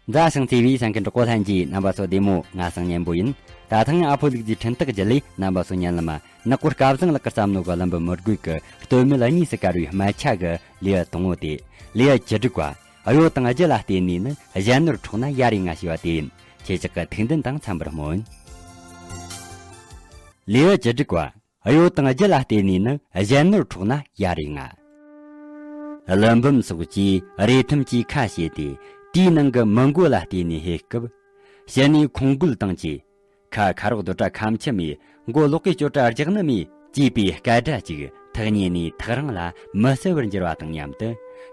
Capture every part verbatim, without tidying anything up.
མཛའ་ཞིང་བརྩེ་བའི་གསན་མཁན་གྲོགས་པོ་ལྷན་རྒྱས། རྣམ་པ་ཚོ་བདེ་མོ། ང་སང་སྙན་པོ་ཡིན། ད་ཐེངས་ཨ་ཕོ་ལུག་རྫིའི་འཕྲིན་སྟེགས་བརྒྱུད་ལས་རྣམ་པ་ཚོ་ཉན་ལ་མ། ནག་པོ་སྐལ་བཟང་ལགས་ཀྱིས་བརྩམས་ནོ་གི་ཀླུ་འབུམ་མི་རྒོད་ཀྱི་སྟོད་སྨད་གཉིས་སུ་དཀར་བའི་སྨད་ཆ་གི་ལེའུ་དང་པོ་དེ། ལེའུ་བཅུ་དྲུག་པ། གཡོ་དང་ལྗི་ལ་བརྟེན་ནས་ནི། གཞན་ནོར་འཕྲོག་ན་ཡ་རེ་ང་ཞེས་པ་དེ་ཡིན། ཁྱེད་ཅག་གི་ཐུགས་འདུན་དང་འཚམ་པར་སྨོན། ལེའུ་བཅུ་དྲུག་པ། གཡོ་དང་ལྗི་ལ་བརྟེན་ནས་ནི། གཞན་ནོར་འཕྲོག་ན་ཡ་རེ་ང་། ཀླུ་འབུམ་སོགས་ཀྱིས་རས་ཐུམ་གྱིས་ཁ་བྱས་ཏེ། དེའི་ནང་གི་མི་མགོ་ལ་བལྟས་ནས་ཧེ་སྐབས། ཕྱི་ནས་ཁོང་རྒོལ་བཏང་རྗེས། ཁ་ཁ་རོག་རྡོ་བྲ་ཁ་མཆུ་མས། མགོ་ལོག་གི་སྐྱོ་བྲ་རྒྱག་ནི་མས། ཅེས་པའི་སྐད་སྒྲ་ཅིག་ཐག་ཉེ་ནས་ཐག་རིང་ལ་མི་གསལ་བར་འགྱུར་བ་དང་མཉམ་དུ།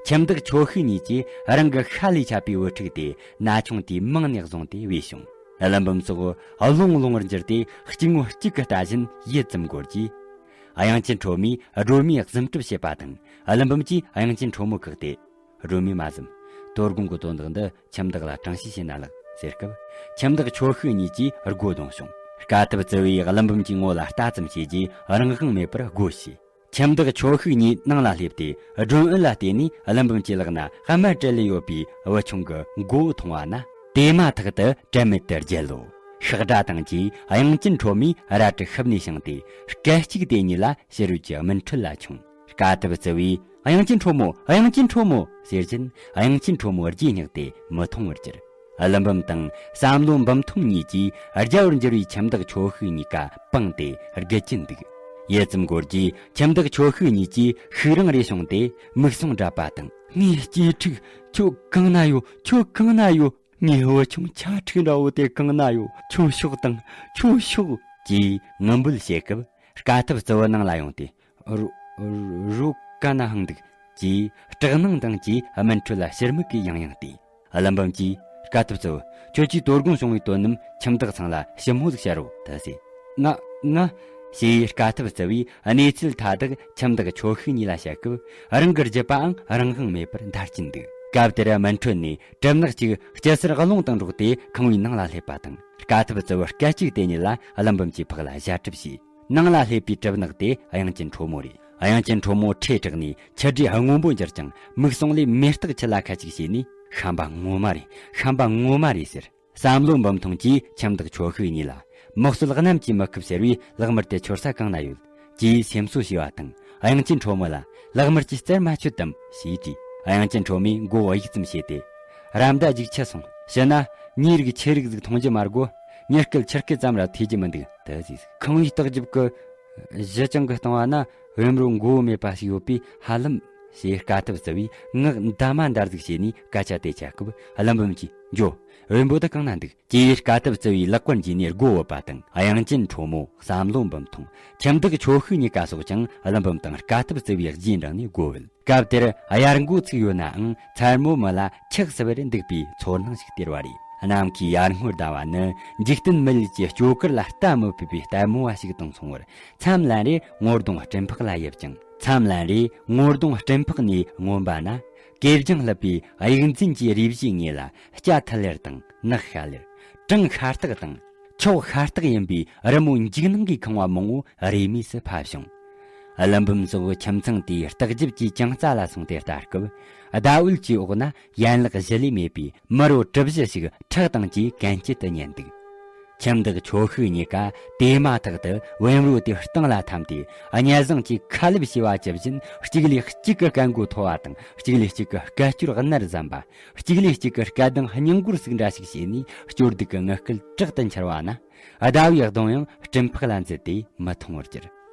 ཁྱིམ་བདག་ཆོ་ཤུགས་གཉིས་ཀྱིས་རང་གི་ཤ་ལས་ཆད་པའི་བུ་ཕྲུག་དེ་ན་ཆུང་དེའི་མིང་ནས་བཟུང་སྟེ་བོས་བྱུང་། ཀླུ་འབུམ་སོགས་ལྷུང་ལྷུང་བར་འགྱུར་ཏེ་གཅིག་ངོ་གཅིག་གིས་ལྟ་བཞིན་ཡིད་ཙམ་འགོར་གྱིས། དབྱངས་ཅན་ཁྲོ་མོས་སྒྲོལ་མའི་གཟིམ་གྲབས་བྱེད་པ་དང་། ཀླུ་འབུམ་གྱིས་དབྱངས་ཅན་ཁྲོ་མོ་བཀག་སྟེ། སྒྲོལ་མས་མ་གཟིམ། དོ་དགོང་གི་དོན་དག་འདི་ཁྱིམ་བདག་ལ་དྲང་ཞིག་བྱས་ན་ལགས་ཟེར་སྐབས། ཁྱིམ་བདག་ཆོ་ཤུགས་གཉིས་ཀྱིས་སྒོ་རྡུང་བྱུང་། དཀའ་ཐུབ་རྩི་བས་ཀླུ་འབུམ་གྱི་ངོ་ལ་ལྟ་ཙམ་བྱས་རྗེས་རང་དབང་མེད་པར་སྒོ་ཕྱེས། ཁྱིམ་བདག་ཆོ་ཤུགས་གཉིས་ནང་ལ་སླེབས་ཏེ། སྒྲོན་ཨུན་ལ་བལྟས་ནས་ཀླུ་འབུམ་གྱི་ལག་ན་དམར་སྤྲད་ལེ་ཡོད་པའི་བུ་ཆུང་གི་མགོ་བོ་མཐོང་བ་ན། དེ་མ་ཐག་ཏུ་དྲན་མེད་དུ་བརྒྱལ་ལོ། ཤག་སྒྲ་དང་བཅས་དབྱངས་ཅན་ཁྲོ་མོས་རལ་གྲི་ཤུབས་ནས་བྱིངས་ཏེ། སྐད་ཅིག་དེ་ཉིད་ལ་ཕྱི་རོལ་གྱི་མུན་ཁྲོད་ལ་མཆོངས། དཀའ་ཐུབ་རྩི་བས། དབྱངས་ཅན་ཁྲོ་མོ། དབྱངས་ཅན་ཁྲོ་མོ། ཟེར་བཞིན་དབྱངས་ཅན་ཁྲོ་མོ་རྗེས་བསྙེགས་ཏེ་མི་མཐོང་བར་གྱུར། ཀླུ་འབུམ་དང་བསམ་བློ་འབུམ་ཐོང་གཉིས་ཀྱིས་རྒྱལ་བར་འགྱུར་བའི་ཁྱིམ་བདག་ཆོ་ཤུགས་གཉིས་ཀ་སྤངས་ཏེ་སྒུག་གིན་འདུག་ཡིད་ཙམ་འགོར་རྗེས་ཁྱིམ་བདག་ཆོ་ཤུགས་གཉིས་ཀྱིས་ཤུགས་རིང་རེ་བྱུང་སྟེ་མིག་ཟུང་བགྲད་པ་དང་། ངའི་གཅེས་ཕྲུག་ཁྱོད་གང་ན་ཡོད། ཁྱོད་གང་ན་ཡོད། ངའི་བུ་ཆུང་ཆ་འཁྲིག་འདྲ་བོ་དེ་གང་ན་ཡོད། ཁྱོད་ཤོག་དང་། ཁྱོད་ཤོག་ཅེས་ངུ་འབོད་བྱེད་སྐབས། དཀའ་ཐུབ་རྩི་བོ་ནང་ལ་ཡོང་སྟེ། རོ་རོ་ག་ན་ཧང་འདུག་ཅེས་སྐྲག་སྣང་དང་བཅས་མུན་ཁྲོད་ལ་ཕྱིར་མིག་གིས་ཡང་ཡང་བལྟས། ཀླུ་འབུམ་གྱིས། དཀའ་ཐུབ་རྩི་བོ། ཁྱོད་ཀྱིས་དོ་དགོང་བྱུང་བའི་དོན་རྣམས་ཁྱིམ་བདག་ཚང་ལ་ཞིབ་མོ་ཟིག་བཤད་རོགས་དུ་ཟེར། ང་ང་། ཞེས་དཀའ་ཐུབ་རྩི་བོས་གནས་ཚུལ་མཐའ་དག་ཁྱིམ་བདག་ཆོ་ཤུགས་གཉིས་ལ་བཤད་སྐབས། རང་གི་རྒྱུད་པའང་རང་དབང་མེད་པར་འདར་གྱིན་འདུག་སྐབས་དེར་མུན་ཁྲོད་ནས་གྲིབ་ནག་ཅིག་སྐྱི་སེར་རླུང་དང་འགྲོགས་ཏེ་ཁང་བའི་ནང་ལ་སླེབས་པ་དང་། དཀའ་ཐུབ་རྩི་བོ་སྐད་ཅིག་དེ་ཉིད་ལ་ཀླུ་འབུམ་གྱི་ཕག་ལ་ཞབས་གྲབས་བྱས། ནང་ལ་སླེབས་པའི་གྲིབ་ནག་དེ་དབྱངས་ཅན་ཁྲོ་མོ་རེད། དབྱངས་ཅན་ཁྲོ་མོ་ཁྲོས་དྲགས་ནས་མཆུ་སྒྲོས་སྔོན་པོ་འགྱུར་ཀྱང་། མིག་ཟུང་ལས་མེ་སྟག་ཁྱི་ལ་ཁ་ཅིག་བྱས་ནས། ཤམ་པ་ངོ་མ་རེད། ཤམ་པ་ངོ་མ་རེད་ཟེར། བསམ་བློ་འབུམ་ཐོང་གིས་ཁྱིམ་བདག་ཆོ་ཤུགས་གཉིས་ལ། མི་གསོད་རྣམས་ཀྱིས་མི་ཁུབ་ཟེར་བའི་ལག་དམར་དེ་ཁྱོད་ས་གང་ན་ཡོད། ཅེས་སེམས་གསོ་བྱས་པ་དང་། དབྱངས་ཅན་ཁྲོ་མོ་ལ། ལག་དམར་གྱི་རྩར་མ་ཆོད་དམ་ཞེས་དྲིས། དབྱངས་ཅན་ཁྲོ་མོས་མགོ་བོ་གཡུག་ཙམ་བྱས་ཏེ། ར་མདའ་རྒྱུག་ཆད་སོང་། ཕྱི་ན་མྱིའི་རིགས་ཆེ་རིགས་ཟིག་མཐོང་རྒྱུ་མ་དགོས། མྱི་སྐད་ཆུ་སྐད་ཙམ་ར་ཐོས་རྒྱུ་མི་འདུག་དུ་ཟེར། ཁང་བའི་ལྟག་རྒྱབ་ཀྱི་གཞི་རྐྱང་གི་སྟེང་བ་ན་བེམ་རོ་མགོ་བོ་མེད་པ་ཞིག་ཡོད་པས་ཧ་ལམ། ཞེས་དཀའ་ཐུབ་རྩི་བས་ངག་འདར་མ་འདར་ཟིག་བྱས་ནས་སྐད་ཆ་དེ་བཅད་སྐབས། ཀླུ་འབུམ་གྱིས། འགྱོ། བེམ་པོ་དེ་གང་ན་འདུག་ཅེས་དཀའ་ཐུབ་རྩི་བའི་ལག་པར་འཇུས་ནས་སྒོ་བུད་པ་དང་། དབྱངས་ཅན་ཁྲོ་མོ། བསམ་བློ་འབུམ་ཐོང་། ཁྱིམ་བདག་ཆོ་ཤུགས་གཉིས་ཀ་སོགས་ཀྱང་ཀླུ་འབུམ་དང་དཀའ་ཐུབ་རྩི་བའི་རྗེས་འབྲངས་ནས་སྒོ་བུད། སྐབས་དེར་དབྱར་མགོ་ཚིག་ཡོད་ནའང་། མཚར་མོ་མི་ལ་ཆགས་སུ་བར་འདུག་པའི་ཚོར་སྣང་ཞིག་སྟེར་བ་རེད། ནམ་མཁའི་ཡར་ངོར་ལྡང་བ་ནི། འཇིག་རྟེན་མི་ལུས་ཀྱི་སྐྱོ་གར་ལ་ལྟ་མི་ཕོད་པའི་ལྟད་མོ་བ་ཞིག་དང་མཚུངས་པར། མཚམས་ལན་རེ་ངོ་གདོང་སྤྲིན་ཕག་ལ་ཡིབ་ཅིང་། མཚམས་ལན་རེ་ངོ་གདོང་སྤྲིན་ཕག་ནས་མངོན་པ་ན། གད་རྒྱངས་ལྷུད་པའི་དབྱིག་འཛིན་གྱི་རིས་བཞིའི་ངོས་ལ་སྐྱ་ཐལ་ལེར་དང་ནག་ཤ་ལེར། གྲང་ཤ་སྟག་དང་། འཁྱོག་ཤ་སྟག་ཡིན་པའི་རི་མོ་འཇིགས་སྣང་གི་ཁང་བ་མང་བོ་རེས་མོས་སུ་ཕབ་བྱུང་། ཀླུ་འབུམ་སོགས་ཁྱིམ་ཚང་དེའི་ལྟག་རྒྱབ་ཀྱི་གྱང་རྩ་ལ་སོང་སྟེ་ལྟ་སྐབས། ཟླ་འོད་ཀྱི་འོག་ན་ཡན་ལག་བཞི་ལས་མེད་པའི་མི་རོ་གྲུ་བཞི་ཞིག་ཁྲག་དང་བཅས་གན་རྐྱལ་དུ་ཉལ་འདུག་ཁྱིམ་བདག་ཆོ་ཤུགས་གཉིས་ཀ་དེ་མ་ཐག་ཏུ་བེམ་རོ་དེ་སྟེང་ལ་འཐམས་ཏེ། གཉའ་བཟང་གིས་ཁ་ལེབ་བྱས་པ་ཇི་བཞིན། གཅིག་ལས་གཅིག་གི་སྐད་མགོ་མཐོ་བ་དང་། གཅིག་ལས་གཅིག་གི་སྐད་ཅོར་གནར་ཟམ་པ། གཅིག་ལས་གཅིག་གི་སྐད་གདངས་སྙིང་མགུར་ཟིག་འདྲ་ཞིག་བྱས་ནས། སྐྱོ་སྡུག་གི་ངུ་སྐད་དྲག་ཏུ་འཕྱར་བ་ན། ཟླ་བའི་གདོང་ཡང་སྤྲིན་ཕག་ལ་འཛུལ་ཏེ་མི་མཐོང་བར་གྱུར།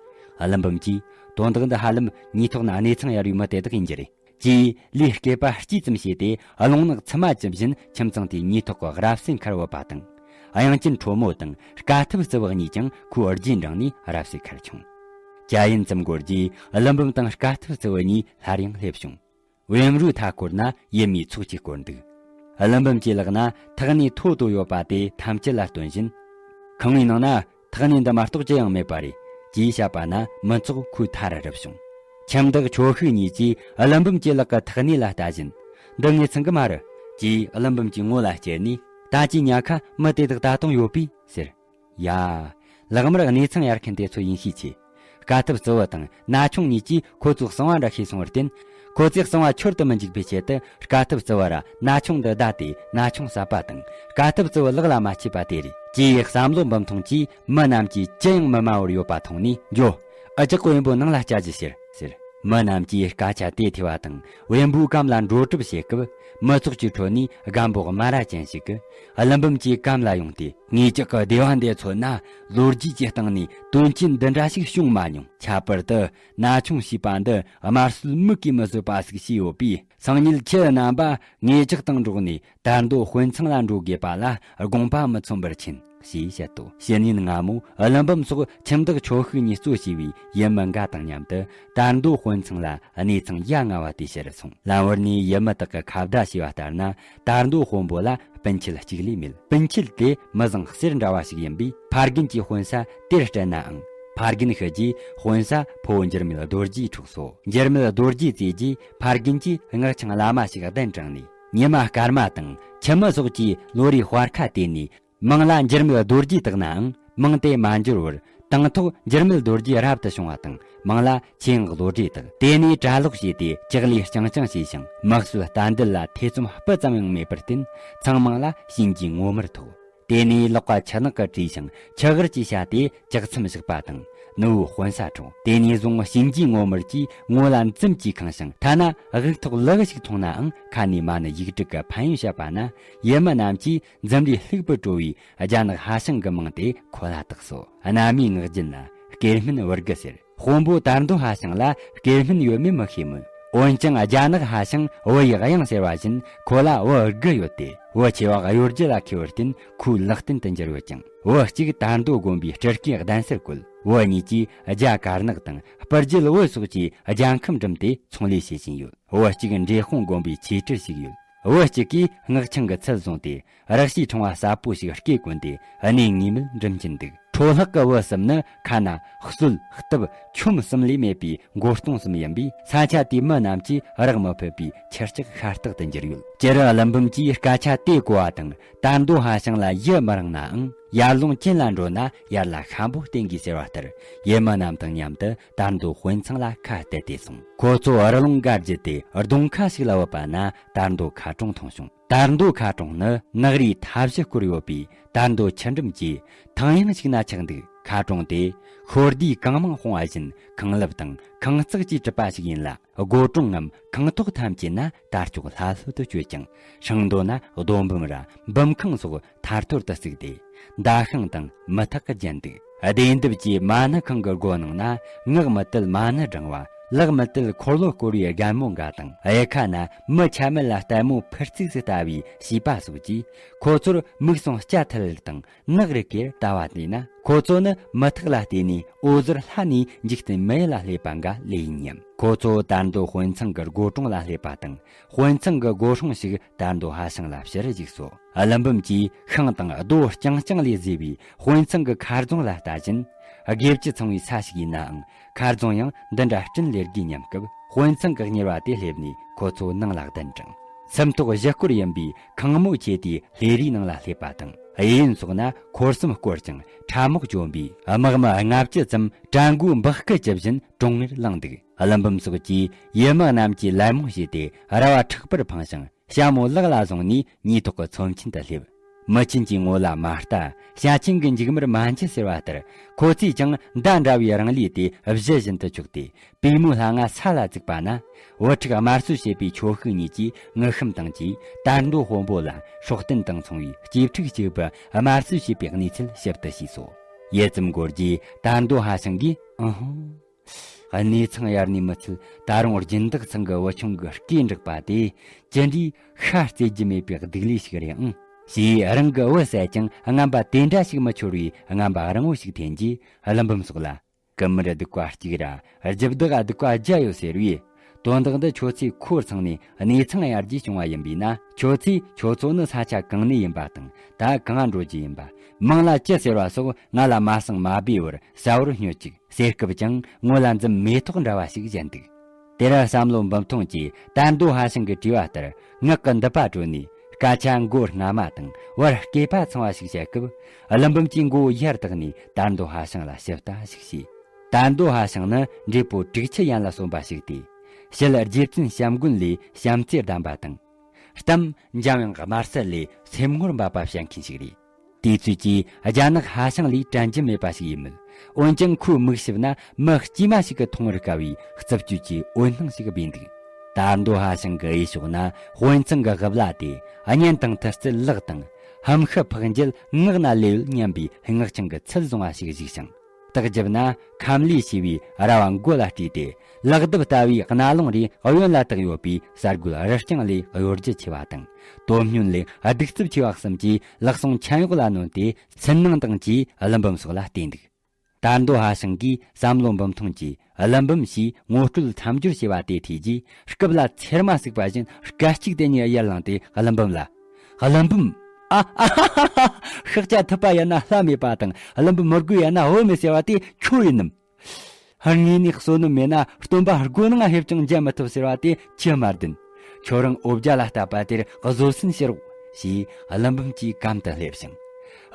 ཀླུ་འབུམ་གྱིས། དོན་དག་འདི་ཧ་ལམ་ཉེན་རྟོག་ན་གནས་ཚང་གཡར་བའི་མི་དེ་དག་ཡིན་རྒྱུ་རེད། ཅེས་ལུས་སྐེད་པ་གཅིག་ཙམ་བྱས་ཏེ། རླུང་ནག་མཚུ་མ་ཇི་བཞིན་ཁྱིམ་ཚང་དེའི་ཉེན་རྟོག་གི་རབ་སའི་ཁར་བུད་པ་དང་། དབྱངས་ཅན་ཁྲོ་མོ་དང་དཀའ་ཐུབ་རྩི་བོ་གཉིས་ཀྱང་ཁོའི་རྗེས་འབྲངས་ནས་རབ་སའི་ཁར་མཆོངས། ཇ་ཡིན་ཙམ་འགོར་རྗེས། ཀླུ་འབུམ་དང་དཀའ་ཐུབ་རྩི་བོ་གཉིས་སླར་ཡང་སླེབས་བྱུང་། བེམ་རོའི་མཐའ་སྐོར་ན་ཡུ་མོའི་ཚོགས་ཀྱིས་བསྐོར་འདུག་ཀླུ་འབུམ་གྱི་ལག་ན་ཐག་སྣེ་མཐོ་དོ་ཡོད་པ་དེ་ཐམས་ཅད་ལ་སྟོན་བཞིན། ཁང་བའི་ནང་ན་ཐག་སྣེ་འདི་མ་གཏོགས་ཅི་ཡང་མེད་པ་རེད། ཅེས་བཤད་པ་ན་མི་ཚོགས་ཁོའི་མཐའ་རུ་རུབ་བྱུང་། ཁྱིམ་བདག་ཆོ་ཤུགས་གཉིས་ཀྱིས་ཀླུ་འབུམ་གྱི་ལག་གི་ཐག་སྣེ་ལ་ལྟ་བཞིན། འདི་ངའི་ཚང་གི་མ་རེད། ཅེས་ཀླུ་འབུམ་གྱི་ངོ་ལ་བསྐྱལ་ནས། ད་ཅི་ཉལ་ཁ་མི་དེ་དག་ད་དུང་ཡོད་པས་ཟེར། ཡ། ལག་དམར་གནས་ཚང་གཡར་མཁན་དེ་ཚོ་ཡིན་ཤས་ཆེ། དཀའ་ཐུབ་རྩི་བོ་དང་ན་ཆུང་གཉིས་ཀྱིས་ཁོ་ཚོའི་གསང་བ་འདྲ་ཤེས་སོང་བར་བརྟེན། ཁོ་ཚོས་གསང་བ་འཆོར་དུ་མི་འཇུག་པའི་ཆེད་དུ། དཀའ་ཐུབ་བརྩི་བ་ར་ན་ཆུང་འདི་བདའ་སྟེ་ན་ཆུང་བསད་པ་དང་། དཀའ་ཐུབ་བརྩི་བ་ལག་ལ་མ་ཆུད་པ་དེ་རེད། ཅེས་བསམ་བློ་འབུམ་ཐོང་གིས་མི་རྣམས་ཀྱིས་ཅི་ཡང་མི་སྨྲ་བར་ཡོད་པ་མཐོང་ནས། འགྱོ། ཨ་ཅག་བེམ་པོ་ནང་ལ་བསྐྱལ་རྒྱུ་ཕྱིར་ཟེར། མི་རྣམས་ཀྱིས་སྐད་ཆ་དེ་ཐོས་པ་དང་། བེམ་པོའི་གམ་ལ་འགྲོ་གྲབས་བྱེད་སྐབས། མི་ཚོགས་ཀྱི་ཁྲོད་ནས་རྒན་པོ་དམར་ར་ཅན་ཞིག་གིས་ཀླུ་འབུམ་གྱི་གམ་ལ་ཡོང་སྟེ། ངེད་ཅག་གི་སྡེ་བ་འདི་ཚོ་ན་ལོ་རྒྱུས་ཀྱི་སྟེང་ནས་དོན་རྐྱེན་འདི་འདྲ་ཞིག་བྱུང་མ་མྱོང་། ཁྱད་པར་དུ་ན་ཆུང་ཞེས་པ་འདི་དམར་གསོད་མིག་གིས་མི་བཟོད་པ་ཞིག་བྱས་ཡོད་པས། སང་ཉིན་ཁྱེད་རྣམ་པ་ངེད་ཅག་དང་འགྲོགས་ནས་དར་མདོ་དཔོན་ཚང་ལ་འགྲོ་དགོས་པ་ལ་དགོངས་པ་མི་ཚོམ་པར་མཁྱེན། ཞེས་བཤད་དོ། ཕྱི་ཉིན་སྔ་མོ་ཀླུ་འབུམ་སོགས་ཁྱིམ་བདག་ཆོ་ཤུགས་གཉིས་གཙོ་བྱས་པའི་ཡུལ་མི་འགའ་དང་མཉམ་དུ་དར་མདོ་དཔོན་ཚང་ལ་གནས་ཚང་ཡ་ང་བ་དེའི་ཕྱིར་སོང་། ལམ་བར་ནས་ཡུལ་མི་དག་གིས་ཁ་བརྡ་བྱས་པ་ལྟར་ན། དར་མདོ་དཔོན་པོ་ལ་སྤུན་མཆེད་གཅིག་ལས་མེད། སྤུན་མཆེད་དེ་མི་བཟང་གསེར་འདྲ་བ་ཞིག་ཡིན་པས། ཕ་རྒན་གྱིས་དཔོན་ས་དེར་སྤྲད་ནའང་། ཕ་རྒན་ཤི་རྗེས་དཔོན་ས་ཕོ་བོ་འགྱུར་མེད་རྡོ་རྗེས་འཕྲོགས་སོ། འགྱུར་མེད་རྡོ་རྗེས་བཙས་རྗེས། ཕ་རྒན་གྱིས་སྔགས་འཆང་བླ་མ་ཞིག་གདན་དྲངས་ནས། ཉི་མ་སྐར་མ་དང་ཁྱིམ་མི་སོགས་ཀྱིས་ལོ་རེའི་དཔར་ཁ་བལྟས་ནས། མིང་ལ་འགྱུར་མེད་རྡོ་རྗེ་བཏགས་ནའང་། མིང་དེ་མ་འགྱུར་བར། དང་ཐོག་འགྱུར་མེད་རྡོ་རྗེ་རབ་ཏུ་བྱུང་བ་དང་། མིང་ལ་ཆེད་མངགས་བློ་གྲོས་བཏགས། དེ་ནས་གྲྭ་ལོག་བྱས་ཏེ། ལྕགས་ལུས་རྐྱང་རྐྱང་བྱས་ཤིང་། མི་གསོད་རྟ་འདུལ་ལ་ཐེ་ཚོམ་སྤུ་ཙམ་ཡང་མེད་པར་བརྟེན། ཚང་མང་ལ་གཤིན་རྗེའི་ངོ་མར་ཐོགས། དེ་ནས་ལག་པ་ཆུ་ནག་གིས་བྲིས་ཤིང་། ཆུ་གར་གྱིས་བྱས་ཏེ། ལྕགས་ཚེམ་བཞག་པ་དང་། ནུ་བོ་དཔོན་ས་འཕྲོག། དེ་ནས་བཟུང་གཤིན་རྗེའི་ངོ་མར་གྱིས་ངོ་ལ་འཛུམ་གྱིས་ཁེངས་ཤིང་། ཐ་ན་དབུགས་ཐོག་ལུ་གུ་ཞིག་མཐོང་ནའང་། ཁ་ནས་མ་ཎི་ཡིག་དྲུག་གི་ཕན་ཡོན་བཤད་པ་ན། ཡུལ་མི་རྣམས་ཀྱིས་འཛུམ་རིས་ལྷུག་པར་སྤྲོ་བའི་རྒྱ་ནག་ཧྭ་ཤང་གི་མིང་དེ་ཁོ་ལ་བཏགས་སོ། གནའ་མིའི་ངག་རྒྱུན་ལ་སྐེ་སྨད་བུ་དགུ་ཟེར། དཔོན་པོ་དར་མདོ་ཧྭ་ཤང་ལ་སྐེ་སྨད་ཡོད་མེད་མི་ཤེས་མོད། འོན་ཀྱང་རྒྱ་ནག་ཧྭ་ཤང་བུ་ཡི་གཡང་ཟེར་བ་བཞིན། ཁོ་ལ་བུ་དགུ་ཡོད་དེ། བུ་ཆེ་བ་གཡོ་སྒྱུ་ལ་མཁས་པར་བརྟེན། ཁོའི་ལག་རྟེན་དུ་གྱུར་ཡོད་ཀྱང་། བུ་གཅིག་དར་མདོ་དགོན་པའི་སྤྲུལ་སྐུའི་གདན་སར་བཀོད། བུ་གཉིས་ཀྱིས་རྒྱ་དཀར་ནག་དང་སྤུ་རྒྱལ་བོད་སོགས་ཀྱི་རྒྱལ་ཁམས་འགྲིམས་ཏེ་ཚོང་ལས་བྱེད་བཞིན་ཡོད། བུ་གཅིག་འབྲས་སྤུངས་དགོན་པའི་ཆོས་གྲྭར་ཞུགས་ཡོད། བུ་གཅིག་གིས་སྔགས་འཆང་གི་ཚུལ་བཟུང་སྟེ། རག་ཤིས་ཕྲེང་བ་ཟབ་པོ་ཞིག་སྐེ་བསྐོན་ཏེ། གནས་ངེས་མེད་འགྲིམ་གྱིན་འདུག། འཕྲོ་ལྷག་གི་བུ་གསུམ་ནི་ཁ་ན་གསོད་གཏུབ་ཆོམ་གསུམ་ལས་མེད་པའི་མགོ་སྟོང་གསུམ་ཡིན་པས། ས་ཆ་དེའི་མི་རྣམས་ཀྱིས་རག་མི་ཕོད་པའི་ཆུ་ལྕགས་ཤ་སྟག་ཏུ་འགྱུར་ཡོད། སྤྱིར་ཀླུ་འབུམ་གྱིས་སྐད་ཆ་དེ་གོ་བ་དང་། དར་མདོ་ཧྭ་ཤང་ལ་ཡུལ་མི་རིང་ནའང་། ཡར་ཀླུང་ཅན་ལ་འགྲོ་ན་ཡར་ལ་ཤམ་པོ་བསྟེན་དགོས་ཟེར་བ་ལྟར། ཡུལ་མི་རྣམས་དང་མཉམ་དུ་དར་མདོ་དཔོན་ཚང་ལ་ཁ་གཏད་དེ་སོང་། ཁོ་ཚོ་རི་ལུང་བརྒལ་རྒྱུ་དེ་གདོང་ཁ་ཞིག་ལ་བུད་པ་ན། དར་མདོ་མཁར་གྲོང་མཐོང་བྱུང་། དར་མདོ་མཁར་གྲོང་ནི་ནགས་རའི་མཐའ་བཞི་བསྐོར་ཡོད་པའི་དར་མདོ་ཆུ་འགྲམ་གྱི་ཐང་ཡང་ཞིག་ན་ཆགས་འདུག། མཁར་གྲོང་དེ་ཤོ་རྡུལ་གང་མང་སྤུངས་པ་བཞིན་ཁང་ལེབ་དང་ཁང་བརྩེགས་ཀྱིས་གྲུབ་པ་ཞིག་ཡིན་ལ། སྒོ་གྲོང་ངམ་ཁང་ཐོག་ཐམས་ཅད་ན་དར་ལྕོག་ལྷབ་ལྷུབ་ཏུ་གཅོད་ཅིང་། ཤིང་རྡོ་ན་རྡོ་འབུམ་ར་འབུམ་ཁང་སོགས་ཐར་ཐོར་དུ་བརྩིགས་ཏེ། མདའ་ཤིང་དང་མུ་ཐག་གིས་བརྒྱན་འདུག། སྡེ་འདབས་ཀྱི་མ་ཎི་ཁང་གི་སྒོ་ནང་ན། ངག་མི་དལ་མ་ཎི་བགྲང་བ། ལག་མི་དལ་འཁོར་ལོ་བསྐོར་བའི་རྒན་མོ་འགའ་དང་། གཡུལ་ཁ་ན་མི་ཆ་མེད་ལ་ལྟད་མོ་ཕུར་ཚུགས་སུ་ལྟ་བའི་བྱིས་པ་སོགས་ཀྱིས། ཁོ་ཚོར་མིག་ཟུང་སྐྱ་ཐལ་དང་ནག་རིལ་གིས་ལྟ་བ་དེས་ན། ཁོ་ཚོ་ནི་མུ་ཐག་ལ་བལྟས་ནས། འོད་ཟེར་ལྷ་ནས་འཇིག་རྟེན་མི་ཡུལ་ལ་སླེབས་པ་འགའ་ལོས་ཡིན་སྙམ། ཁོ་ཚོ་དར་མདོ་དཔོན་ཚང་གི་སྒོ་གྲོང་ལ་སླེབས་པ་དང་། དཔོན་ཚང་གི་སྒོ་སྲུང་ཞིག་དར་མདོ་ཧྭ་ཤང་ལ་ཕྱིར་བཞུགས་སོ། ཀླུ་འབུམ་གྱིས་ཤིང་དང་རྡོ་རྐྱང་རྐྱང་ལས་བཟོས་པའི་དཔོན་ཚང་གི་མཁར་རྫོང་ལ་ལྟ་བཞིན། དགེ་བཅུ་ཚང་བའི་ས་ཞིག་ཡིན་ནའང་། མཁར་རྫོང་ཡང་འདི་འདྲ་སྐྲུན་ལས་དགོས་སྙམ་སྐབས། དཔོན་ཚང་གི་གཉེར་བ་དེ་སླེབས་ནས་ཁོ་ཚོ་ནང་ལ་གདན་དྲངས། སུམ་ཐོག་བཞི་སྐོར་ཡིན་པའི་ཁང་མོ་ཆེ་དེའི་ལྷས་རའི་ནང་ལ་སླེབས་པ་དང་། གཡས་གཡོན་སོགས་ན་འཁོར་གསུམ་བསྐོར་ཅིང་ཁྲབ་རྨོག་གྱོན་པའི་དམག་མི་ལྔ་བཅུ་ཙམ་གྲལ་མགོའི་འབག་སྐུད་ཀྱི་བཞིན་གྲོང་ངེར་ལངས་འདུག། ཀླུ་འབུམ་སོགས་ཀྱིས་ཡུལ་མི་རྣམས་ཀྱིས་ལད་མོ་བྱས་ཏེ། ར་བ་མཁྲེགས་པར་འཕངས་ཤིང་། ཞྭ་མོ་ལག་ལ་བཟུང་ནས་ཉེས་ཐོག་གི་ཚོམས་ཆེན་དུ་སླེབས། མི་ཆེན་གྱི་ངོ་ལ་མ་ལྟ། བྱ་ཆེན་གྱི་མཇུག་མར་མ་འཇུ་ཟེར་བ་ལྟར། ཁོ་ཚོས་ཀྱང་མདའ་འདྲ་བའི་རང་ལས་དེ་གཞུ་བཞིན་དུ་འཁྱོག་སྟེ། པུས་མོའི་སླ་ང་ས་ལ་བཙུགས་པ་ན། བུ་ཕྲུག་དམར་གསོད་བྱེད་པའི་ཆོ་ཤུགས་གཉིས་ཀྱིས་ངུ་ཤམ་དང་བཅས། དར་མདོ་དཔོན་པོ་ལ་སྲོག་རྟེན་དང་མཚུངས་པའི་གཅེས་ཕྲུག་གཅིག་པུ་དམར་གསོད་བྱས་པའི་གནས་ཚུལ་ཞིབ་ཏུ་ཞུས་སོ། ཡུད་ཙམ་འགོར་རྗེས་དར་མདོ་ཧྭ་ཤང་གིས། ཨུ་ཧུང་། གནས་ཚང་གཡར་ནས་མི་ཚད། ད་རུང་སྦྱིན་བདག་ཚང་གི་བུ་ཆུང་གི་སྐེ་འབྲེག་པ་དེ་ཅི་འདྲའི་ཤ་བརྩེ་རྒྱུ་མེད་པའི་སྡིག་ལས་ཤིག་རེད་ཨང་། ཞེས་རང་གི་བུ་བསད་ཀྱང་རྔམ་པ་དེ་འདྲ་ཞིག་མི་འཆོར་བའི་རྔམ་པ་རིང་བོ་ཞིག་འཐེན་རྗེས། ཀླུ་འབུམ་སོགས་ལ། ཀུ་མུར་སྡིག་པ་གཅིག་ར་རྒྱུ་བདག་སྡིག་པ་བརྒྱ་ཡོད་ཟེར་བས། དོན་དག་འདི་ཁྱོད་ཚོས་ཁོ་ཚང་ནས་གནས་ཚང་གཡར་རྗེས་བྱུང་བ་ཡིན་པས་ན། ཁྱོད་ཚོས་ཁྱོད་ཚོ་ནི་ས་ཆ་གང་ནས་ཡིན་པ་དང་། ད་གང་འགྲོ་རྒྱུ་ཡིན་པ། མིང་ལ་ཅི་ཟེར་བ་སོགས་ང་ལ་མ་གསང་མ་སྦས་པར་གསལ་བོར་སྨྲོས་ཅིག། ཟེར་སྐབས་ཀྱང་ངོ་ལ་འཛུམ་མེ་ཏོག་འདྲ་བ་ཞིག་བཞད་འདུག། དེར་བསམ་བློ་འབུམ་ཐོང་གིས་དར་མདོ་ཧྭ་ཤང་གི་དྲི་བ་ལྟར་ངག་གི་མདུད་པ་དཀྲོལ་ནས། སྐད་ཆ་མགོ་སྔ་མ་དང་བར་སྐེད་པ་ཚང་བ་ཞིག་བཤད་སྐབས། ཀླུ་འབུམ་གྱིས་མགོ་བོ་ཡར་བཏེགས་ནས་དར་མདོ་ཧྭ་ཤང་ལ་ཞིབ་ལྟ་ཞིག་བྱས། དར་མདོ་ཧྭ་ཤང་ནི་འབྲས་སྤོ་དྲུག་ཆུ་ཡན་ལ་སོན་པ་ཞིག་སྟེ། ཞལ་རྗེ་བཙུན་བྱམས་མགོན་ལས་བྱམས་བརྩེ་ལྡན་པ་དང་། གཏམ་འཇམ་དབྱངས་དམར་སེར་ལས་སེམས་ངོར་འབབ་པ་བཤད་མཁན་ཞིག་རེད། དུས་ཚོད་ཀྱིས་རྒྱ་ནག་ཧྭ་ཤང་ལས་དྲན་རྒྱུ་མེད་པ་ཞིག་ཡིན་མོད། འོན་ཀྱང་ཁོའི་མིག་ཞིབ་ན་མི་དཀྱུས་མ་ཞིག་གིས་མཐོང་བར་དཀའ་བའི་རྩུབ་སྤྱོད་ཀྱི་འོད་སྣང་ཞིག་སྦས་འདུག། དར་མདོ་ཧྭ་ཤང་གི་གཡས་ཕྱོགས་ན་དཔོན་ཚང་གི་གབ་ལ་དེ་གཉེན་དང་མཐུ་རྩལ་ལག་དང་། ཧམ་ཤི་ཕག་འགྱེལ་ངག་ན་ལེའུ་སྙམ་པའི་སྔགས་འཆང་གི་ཚུལ་བཟུང་བ་ཞིག་བཞུགས་ཤིང་། སྟག་རྒྱབ་ན་ཁམ་ལས་བྱས་པའི་ར་བ་མགོ་ལ་སྤྲས་ཏེ། ལག་གདུབ་ལྟ་བུའི་རྣ་ལུང་རེ་གཡོན་ལ་བཏགས་ཡོད་པའི་གསར་རྒོད་རི་རྐྱང་ལས་གཡོ་སྒྱུ་ཆེ་བ་དང་། དོན་སྙིང་ལས་གདུག་རྩུབ་ཆེ་བ་གསུམ་གྱིས་ལག་ཟུང་མཆན་གཡོག་ལ་གནོན་ཏེ། སུན་སྣང་དང་བཅས་ཀླུ་འབུམ་སོགས་ལ་བལྟས་འདུག། དར་མདོ་ཧྭ་ཤང་གིས་བསམ་བློ་འབུམ་ཐོན་གྱིས་ཀླུ་འབུམ་ཞེས་ངོ་སྤྲོད་མཚམས་སྦྱོར་བྱས་པ་དེ་ཐོས་རྗེས། སྐུབ་ལ་ཚེར་མ་ཟུག་པ་བཞིན་སྐད་ཅིག་དེ་ཉིད་ཡར་ལངས་ཏེ་ཀླུ་འབུམ་ལ། ཀླུ་འབུམ། ཨ་ཨ་ཧ་ཧ་ཧ། ཤཱཀྱ་ཐུབ་པ་ཡིན་ན་ལྷ་མེད་པ་དང་། ཀླུ་འབུམ་མི་རྒོད་ཡིན་ན་བུ་མེད་ཟེར་བ་དེ་ཁྱོད་ཡིན་ནམ། དངོས་གནས་བསོད་ནམས་མེད་ན་སྟོན་པ་མགོ་ནང་ཕེབས་ཀྱང་མཇལ་མི་ཐུབ་ཟེར་བ་དེ་ཅི་མ་བདེན། ཁྱོད་རང་འོ་བརྒྱལ་ལ་བཏབ་པ་དེར་བཟོད་བསྲན་བྱེད་རོགས། ཞེས་ཀླུ་འབུམ་གྱིས་གམ་དུ་སླེབས་ཤིང་།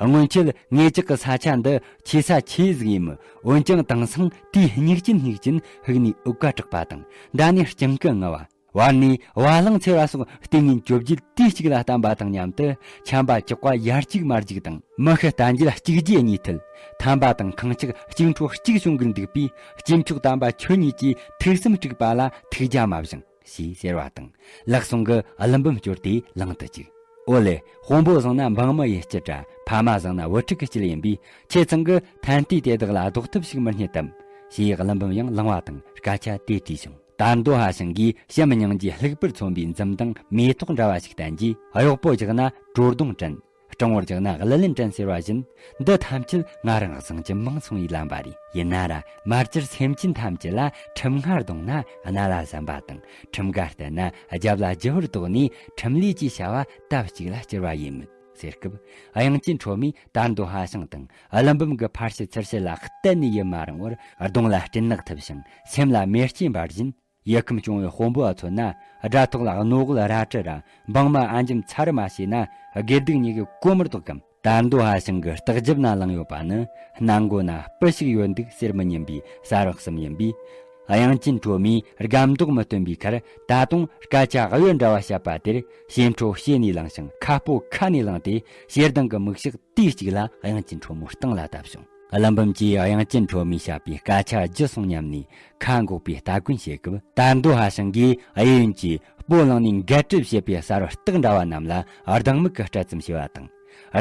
སྔོན་ཆད་ངེད་ཅག་གི་ས་ཆ་འདི་ཆེ་ས་ཆེ་ཟིག་ཡིན་མོད། འོན་ཀྱང་དེང་སང་དེའི་སྙིགས་རྒྱུན་སྙིགས་རྒྱུན་ཕུག་ནས་འུག་ག་དྲག་པ་དང་། མདའ་ནས་སྤྱང་ཀི་ངུ་བ། བར་ནས་བ་ལང་འཚེར་བ་སོགས་ལྟས་ངན་བཅོ་བརྒྱད་དུས་གཅིག་ལ་བསྟན་པ་དང་མཉམ་དུ། ཆམ་པ་ཅོག་པ་ཡར་གཅིག་མར་གཅིག་དང་། མི་ཤི་རྟ་འགྱེལ་གཅིག་རྗེས་གཉིས་མཐུད། ཐན་པ་དང་ཁང་ཆག་གཅིག་འཕྲོ་གཅིག་བྱུང་གི་འདུག་པས། སྐྱེས་མཆོག་དམ་པ་ཁྱོད་ཉིད་ཀྱིས་ཐུགས་སེམས་དཀྲུགས་པ་ལ་ཐུགས་རྒྱལ་མ་བཞེངས། ཞེས་ཟེར་བ་དང་། ལག་ཟུང་གིས་ཀླུ་འབུམ་བསྐྱོར་ཏེ་ལངས་དུ་བཅུག། ཨོ་ལེ། དཔོན་པོ་བཟང་ན་འབངས་མི་ཡི་སྐྱིད་དྲ། ཕ་མ་བཟང་ན་བུ་ཕྲུག་གི་སྐྱིད་ཡིན་པས། ཁྱེད་ཚང་གིས་ཐན་ལྟས་དེ་དག་ལ་ལྡོག་ཐབས་ཤིག་མི་རྙེད་དམ། ཞེས་ཀླུ་འབུམ་ཡང་ལངས་པ་དང་སྐད་ཆ་དེ་དྲིས་བྱུང་། དར་མདོ་ཧྭ་ཤང་གིས་བྱམས་སྙིང་རྗེ་ལྷུག་པོར་མཚོན་པའི་འཛུམ་མདངས་མེ་ཏོག་འདྲ་བ་ཞིག་བསྟན་རྗེས། གཡོག་པོ་རྒྱག་ན་བྲོ་རྡུང་དྲན། སྤྲང་བོར་རྒྱག་ན་གླུ་ལེན་དྲན་ཟེར་བ་བཞིན། འདི་ཐམས་ཅད་ང་རང་བཟང་གྱི་མང་སོང་བའི་ལམ་པ་རེད། ཡིན་ན་ར་མ་གྱུར་སེམས་ཅན་ཐམས་ཅད་ལ་ཁྲིམས་ལྔ་བརྡུངས་ན་རྣ་ལ་ཟན་པ་དང་། ཁྲིམས་འགལ་བསྟན་ན་རྒྱབ་ལ་རྒྱུ་བུར་བཏོགས་ནས་ཁྲིམས་ལས་ཀྱི་བྱ་བ་ལྟ་གཅིག་ལ་བསྐྱུར་བ་ཡིན་མོད་ཟེར་སྐབས། དབྱངས་ཅན་ཁྲོ་མོས་དར་མདོ་ཧྭ་ཤང་དང་ཀླུ་འབུམ་གྱི་ཕར་བཤད་ཚུར་བཤད་ལ་གཏན་ནས་ཡིད་མ་རངས་བར། གདོང་ལ་སྤྲིན་ནག་འཐིབས་ཤིང་སེམས་ལ་མེ་ལྕེ་འབར་བཞིན། ཡུལ་ཁམས་སྐྱོང་བའི་དཔོན་པོ་ཨ་མཚོན་ན། དགྲ་ཐོག་ལ་རྣོ་རྒོད་རལ་གྲི་ར། འབངས་མི་ཨ་འཇམ་ཚ་རུ་མ་བྱས་ན། དགེ་སྡིག་གཉིས་ཀྱི་གོ་མི་ལྡོག་གམ། དར་མདོ་ཧྭ་ཤང་གི་སྟག་རྒྱབ་ན་ལངས་ཡོད་པ་ནི། སྣ་མགོ་ན་སྤུ་ཞིག་ཡོད་འདུག་ཟེར་མི་ཉན་པའི་ས་རོགས་གསུམ་ཡིན་པས། དབྱངས་ཅན་ཁྲོ་མོས་སྒམ་མདོག་མི་སྟོན་པའི་ཁར། ད་དུང་སྐད་ཆ་གཡོ་འདྲ་བ་བཤད་པ་དེར། ཞེ་ཁྲོ་ཞེ་ནས་ལངས་ཤིང་། ཁ་སྤོ་ཁ་ནས་ལངས་ཏེ། ཞེ་སྡང་གི་མིག་ཞགས་དུས་གཅིག་ལ་དབྱངས་ཅན་ཁྲོ་མོའི་སྟེང་ལ་བཏབ་བྱུང་། ཀླུ་འབུམ་གྱིས་དབྱངས་ཅན་ཁྲོ་མོའི་བཤད་པའི་སྐད་ཆ་བརྗེད་སོང་སྙམ་ནས་ཁ་འགོག་པའི་སྟ་གོན་བྱེད་སྐབས། དར་མདོ་ཧྭ་ཤང་གིས་གཡས་གཡོན་གྱི་སྤོ་ལངས་ནས་འགལ་སྤྲད་བྱེད་པའི་གསར་བུ་སྟག་འདྲ་བ་རྣམས་ལ་གདེང་མིག་གི་སྤྲད་ཙམ་བྱས་པ་དང་།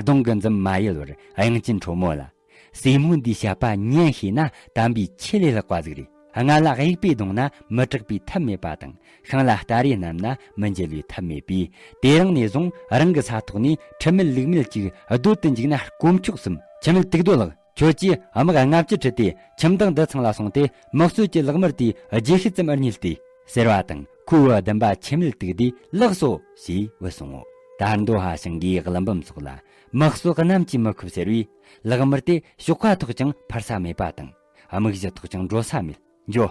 གདོང་གི་འཛུམ་མ་ཡལ་བར་དབྱངས་ཅན་ཁྲོ་མོ་ལ། སྲས་མོ་འདིའི་བཤད་པ་ཉན་ཤེས་ན་དམ་པའི་ཆོས་ལས་ལྷག་པ་ཟིག་རེད། སྔ་ལ་གཡུག་པས་བརྡུངས་ན་མི་དྲག་པའི་ཐབས་མེད་པ་དང་། ཤིང་ལ་སྟ་རེ་བསྣམས་ན་མི་འཇལ་བའི་ཐབས་མེད་པས། དེ་རིང་ནས་བཟུང་རང་གི་ས་ཐོག་ནས་ཁྲིམས་མེད་ལུགས་མེད་ཅིག་སྡོད་དུ་འཇུག་ན་དཀོན་མཆོག་གསུམ། ཁྱི་མེད་དུག་རྡོ་ལགས། ཁྱོད་ཀྱིས་དམག་ལྔ་བཅུ་ཁྲིད་དེ་ཁྱིམ་བདག་འདི་ཚང་ལ་སོང་སྟེ། མི་གསོད་ཀྱི་ལག་དམར་དེའི་རྗེས་ཤུལ་ཙམ་རྙེད་དེ། ཟེར་བ་དང་། ཁོའི་བུ་བདུན་པ་ཁྱི་མེད་དུག་རྡོས་ལགས་སོ་ཞེས་བུད་སོང་ངོ་། དར་མདོ་ཧྭ་ཤང་གིས་ཀླུ་འབུམ་སོགས་ལ། མི་གསོད་གནམ་གྱིས་མི་ཁུག་ཟེར་བས། ལག་དམར་དེ་གཤོག་པ་ཐོགས་ཀྱང་འཕར་ས་མེད་པ་དང་། རྨིག་གཞི་ཐོགས་ཀྱང་འགྲོ་ས་མེད། འགྱོ།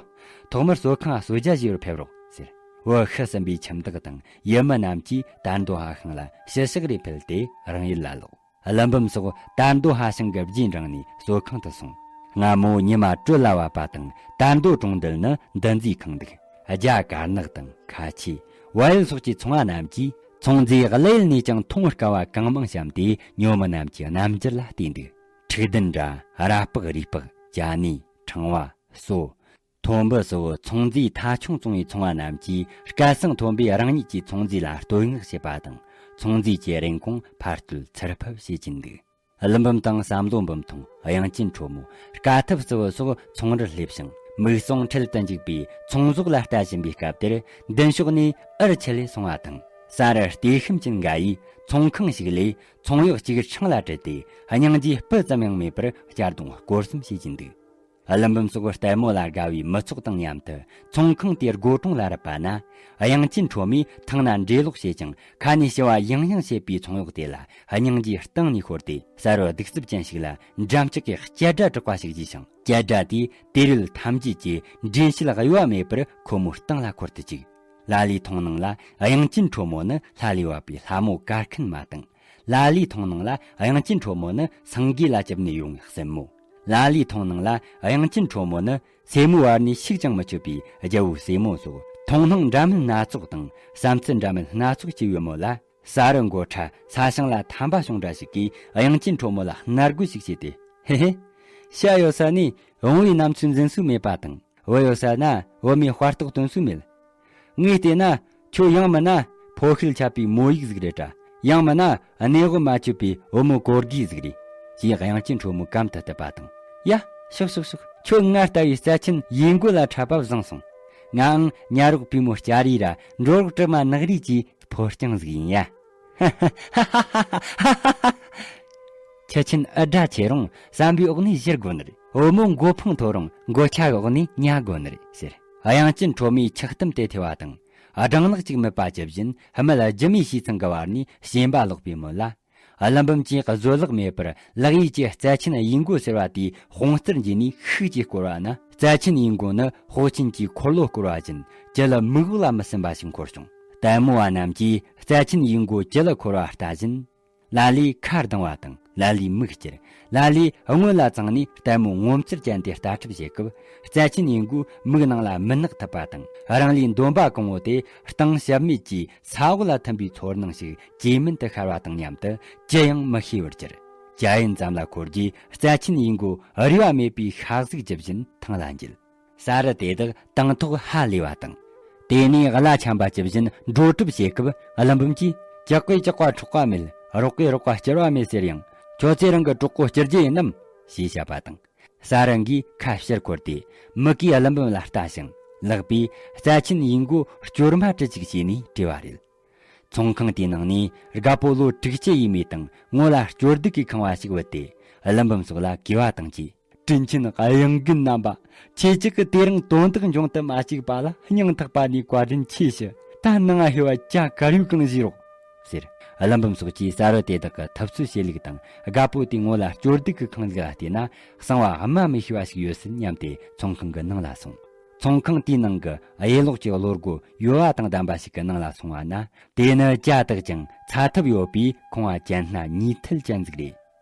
ཐོག་མར་གསོལ་ཁང་གསོལ་ཇ་བཞེས་པར་ཕེབས་རོགས་ཟེར། བུ་ཤི་ཟིན་པའི་ཁྱིམ་བདག་དང་ཡུལ་མི་རྣམས་ཀྱིས་དར་མདོ་ཧྭ་ཤང་ལ་ཕྱི་ཕྱག་རེ་ཕུལ་ཏེ་རང་ཡུལ་ལ་ལོག། ཀླུ་འབུམ་སོགས་དར་མདོ་ཧྭ་ཤང་གི་རྗེས་འབྲངས་ནས་གསོལ་ཁང་དུ་སོང་། སྔ་མོ་ཉི་མ་དྲོད་ལ་བབས་པ་དང་། དར་མདོ་གྲོང་རྡལ་ནི་འདུ་འཛིའི་ཁང་འདུག། རྒྱ་དཀར་ནག་དང་ཁ་ཆེ། བལ་ཡུལ་སོགས་ཀྱི་ཚོང་བ་རྣམས་ཀྱིས་ཚོང་རྫས་གླུ་ཡུལ་ནས་ཀྱང་མཐོང་དཀའ་བ་གང་མང་བཤམས་ཏེ། ཉོ་མི་རྣམས་ཀྱི་རྣམ་འགྱུར་ལ་བལྟས་འདུག། ཁྲིག་རྡུལ་འདྲ། ར་ལྤགས་རས་ལྤགས། ཅ་ནེ། ཕྲེང་བ། སོ། ཐོམ་བུ་སོགས་ཚོང་རྫས་ཐ་ཆུང་བཙོང་བའི་ཚོང་བ་རྣམས་ཀྱིས་སྐད་གསང་མཐོན་པོས་རང་ཉིད་ཀྱི་ཚོང་རྫས་ལ་བསྟོད་བསྔགས་བྱེད་པ་དང་། ཚོང་རྫས་ཀྱི་རིན་གོང་འཕར་སྟོད་ཚུར་ཕབ་བྱེད་ཀྱིན་འདུག། ཀླུ་འབུམ་དང་བསམ་བློ་འབུམ་ཐོང་། དབྱངས་ཅན་ཁྲོ་མོ། དཀའ་ཐུབ་གཙོ་བོ་སོགས་ཚོང་རར་སླེབས་ཤིང་། མིག་ཟུང་འཕྲུལ་དུ་འཇུག་པའི་ཚོང་ཟོག་ལ་ལྟ་བཞིན་པའི་སྐབས་དེར། མདུན་ཕྱོགས་ནས་འུར་ཆི་ལེ་སོང་བ་དང་། ས་རུ་ལྟེ་ཤམ་ཅན་འགའ་ཡིས་ཚོང་ཁང་ཞིག་ལས་ཚོང་གཡོག་གཅིག་ཆང་ལ་དྲིལ་ཏེ། སྙིང་རྗེ་སྤུ་ཙམ་ཡང་མེད་པར་གཅར་རྡུང་སྐོར་གསུམ་བྱེད་ཀྱིན་འདུག། ཀླུ་འབུམ་སོགས་ལྟད་མོ་ལ་དགའ་བའི་མི་ཚོགས་དང་མཉམ་དུ་ཚོང་ཁང་དེའི་སྒོ་དྲུང་ལ་རུབ་པ་ན། དབྱངས་ཅན་ཁྲོ་མོས་ཐང་ན་འགྲེ་ལོག་བྱེད་ཅིང་། ཁ་ནས་ཞུ་བ་ཡང་ཡང་བྱེད་པའི་ཚོང་གཡོག་དེ་ལ་སྙིང་རྗེ་གཏིང་ནས་ཤོར་ཏེ། ས་རུ་གདུག་རྩུབ་ཅན་ཞིག་ལ་འགྲམ་ལྕག་གིས་སྐྱ་སྒྲ་སྒྲོག་པ་ཞིག་བརྗོད་ཅིང་། སྐྱ་སྒྲ་དེས་དུས་རབས་ཐམས་ཅད་ཀྱི་འགྲེལ་བཤད་གཡོ་བ་མེད་པར་ཁོ་མོའི་གཏིང་ལ་འཁོར་དུ་བཅུག། ལ་ལའི་མཐོང་སྣང་ལ་དབྱངས་ཅན་ཁྲོ་མོ་ནི་ལྷ་ལས་བབས་པའི་ལྷ་མོ་གར་མཁན་མ་དང་། ལ་ལའི་མཐོང་སྣང་ལ་དབྱངས་ཅན་ཁྲོ་མོ་ནི་སེང་གེ་ལ་བཅིབས་ནས་ཡོང་བའི་སྲིན་མོ། ལ་ལའི་མཐོང་སྣང་ལ་དབྱངས་ཅན་ཁྲོ་མོ་ནི་སྲས་མོའི་བར་ནས་ཤུགས་ཀྱང་མི་ཆོད་པའི་རྒྱལ་བོའི་སྲས་མོ་སོགས་ མཐོང་སྣང་འདྲ་མིན་སྣ་ཚོགས་དང་བསམ་ཚུལ་འདྲ་མིན་སྣ་ཚོགས་སྐྱེས་ཡོད་མོད་ལ། ས་རུ་མགོ་ཁྲ་ས་ཞིང་ལ་ཐན་པ་བྱུང་འདྲ་ཞིག་གིས་དབྱངས་ཅན་ཁྲོ་མོ་ལ་སྣ་དགོད་ཞིག་བྱས་ཏེ། ཧེ་ཧེ། ཤ་ཡོད་ས་ནས་བོང་བུའི་རྣམ་ཚུལ་འཛིན་སྲོལ་མེད་པ་དང་། བུ་ཡོད་ས་ན་བུ་མོའི་དཔར་རྟགས་སྟོན་སྲོལ་མེད། ངས་བལྟས་ན་ཁྱོད་ཡང་མིན་ན་ཕོ་ཤུལ་ཆད་པའི་མོ་ཡིག་ཟིག་རེད་དྲ། ཡང་མིན་ན་གནས་དབུ་མ་ཆོད་པའི་བུ་མོ་གོར་གི་ཟིག་རེད། ཅེས་དབྱངས་ཅན་ཁྲོ་མོ་གམ་དུ་བཏུད་པ་དང་། ཡ། ཤོག་ཤོག་ཤོག་ཁྱོད་ང་ལྟ་བུའི་རྩལ་ཆེན་ཡིན་མགོ་ལ་འཁྲབ་པ་བཟང་སོང་། ངའང་ཉ་རོགས་པུས་མོ་སྐྱ་རིས་ར་འགྲོ་རོགས་གྲིབ་མ་ནག་རིས་ཀྱི་ཕོ་རྐྱང་ཟིག་ཡིན་ཡ། ཁྱི་ཆེན་ཨི་དྲ་ཆེ་རུང་བསམ་པའི་འོག་ནས་བཞུར་དགོ་ནི་རེད། བུ་མོ་མགོ་འཕང་མཐོ་རུང་མགོ་ཆ་གི་འོག་ནས་ཉལ་དགོ་ནི་རེད་ཟེར། དབྱངས་ཅན་ཁྲོ་མོའི་ཆགས་གཏམ་དེ་ཐོས་པ་དང་། སྦྲང་ནག་ཅིག་མིད་པ་ཇི་བཞིན་སྨད་ལྗིད་མོའི་བྱེ་ཚང་གི་བར་ནས་ཞེན་པ་ལོག་པའི་མོད་ལ། ཀླུ་འབུམ་གྱིས་བཟོད་གླགས་མེད་པར་ལག་ཡིག་གི་རྩལ་ཆེན་ཡིན་མགོ་ཟེར་བ་དེའི་དཔུང་རྩལ་འཇུས་ནས་ཤུགས་ཀྱིས་བསྐོར་བ་ན། རྩལ་ཆེན་ཡིན་མགོ་ནི་དཔོག་ཆེན་གྱི་འཁོར་ལོ་བསྐོར་བ་བཞིན་ཅི་ལ་མིག་འོག་ལ་མི་སིམ་པ་ཞིག་འཁོར་བྱུང་། ལྟད་མོ་བ་རྣམས་ཀྱིས་རྩལ་ཆེན་ཡིན་མགོ་ཅི་ལ་འཁོར་བ་ལྟ་བཞིན། ལ་ལས་ཁ་གདངས་པ་དང་ལ་ལས་མིག་ཅེར། ལ་ལས་སྔོན་ལ་བཙངས་ནས་ལྟད་མོ་ངོ་མཚར་ཅན་དེ་ལྟ་གྲུབ་བྱེད་སྐབས། རྩལ་ཆེན་ཡིན་མགོའི་མིག་ནང་ལ་མུན་ནག་འཐིབས་པ་དང་། རང་ལུས་འདོམས་པ་གང་བོ་དེ་གཏིང་ཞབས་མེད་ཀྱི་ས་འོག་ལ་ཐིམ་པའི་ཚོར་སྣང་ཞིག་ཇེ་མུན་དུ་ཤར་བ་དང་མཉམ་དུ་ཅི་ཡང་མི་ཤེས་པར་གྱུར། ཅ་ཡིན་ཙམ་ལ་འཁོར་རྗེས་རྩལ་ཆེན་ཡིན་མགོ་རུས་པ་མེད་པའི་ཤ་གཟུགས་ཇི་བཞིན་ཐང་ལ་འགྱེལ། ས་རུ་དེ་དག་དང་ཐོག་ཧ་ལས་པ་དང་། དེ་ནས་བླ་ཆམ་པ་ཇི་བཞིན་འགྲོ་གྲབས་བྱེད་སྐབས། ཀླུ་འབུམ་གྱིས། ཇག་པས་ཇག་པ་འཕྲོག་པ་མེད། རོགས་པས་རོགས་པ་སྐྱུར་བ་མེད་ཟེར་ཡང་། ཁྱོད་ཚོས་རང་གི་གྲོགས་པོ་སྐྱུར་རྒྱུ་ཡིན་ནམ། ཞེས་བཤད་པ་དང་། ས་རུ་འགས་ཁ་ཕྱིར་འཁོར་ཏེ། མིག་གིས་ཀླུ་འབུམ་ལ་ལྟ་ཞིང་། ལག་པས་རྩལ་ཆེན་ཡིན་མགོ་སྐྱོར་མ་དྲི་ཅིག་བྱས་ནས་བྲིས་པ་རེད། ཚོང་ཁང་དེའི་ནང་ནས་རྒད་པོ་ལོ་དྲུག་ཅུ་ཡས་མས་དང་ངོ་ལ་སྐྱོར་སྡུག་གིས་ཁེངས་པ་ཞིག་བུད་དེ། ཀླུ་འབུམ་སོགས་ལ་གུས་པ་དང་བཅས། དྲིན་ཆེན་གཡང་དགུན་རྣམ་པ། ཁྱེད་ཅག་གིས་དེ་རིང་དོན་དག་འབྱུང་དུ་མ་བཅུག་པ་ལ་སྙིང་ཐག་པ་ནས་བཀའ་དྲིན་ཆེ་ཞུ། ད་ནང་ང་ཧེ་བ་ཅ་དཀར་ཡོལ་གང་བཞེས་རོགས། ཟེར། ཀླུ་འབུམ་སོགས་ཀྱིས་ས་རུ་དེ་དག་གི་ཐབས་ཚུལ་བྱེད་ལུགས་དང་། རྒད་པོ་དེའི་ངོ་ལ་སྐྱོར་སྡུག་གིས་ཁེངས་ལུགས་ལ་བལྟས་ན། གསང་བ་སྨྲ་མི་ཤེས་པ་ཞིག་ཡོད་སྲིད་སྙམ་སྟེ་ཚོང་ཁང་གི་ནང་ལ་སོང་། ཚོང་ཁང་དེའི་ནང་གི་གཡས་ལོགས་ཀྱི་བློ་སྒོ་ཡོལ་བ་དང་ལྡན་པ་ཞིག་གི་ནང་ལ་སོང་བ་ན། དེ་ནི་ཇ་དག་ཅིང་ཚ་ཐབ་ཡོད་པས་ཁང་བ་ཅན་སྣ་གཉིས་མཐིལ་ཅན་ཟིག་རེད།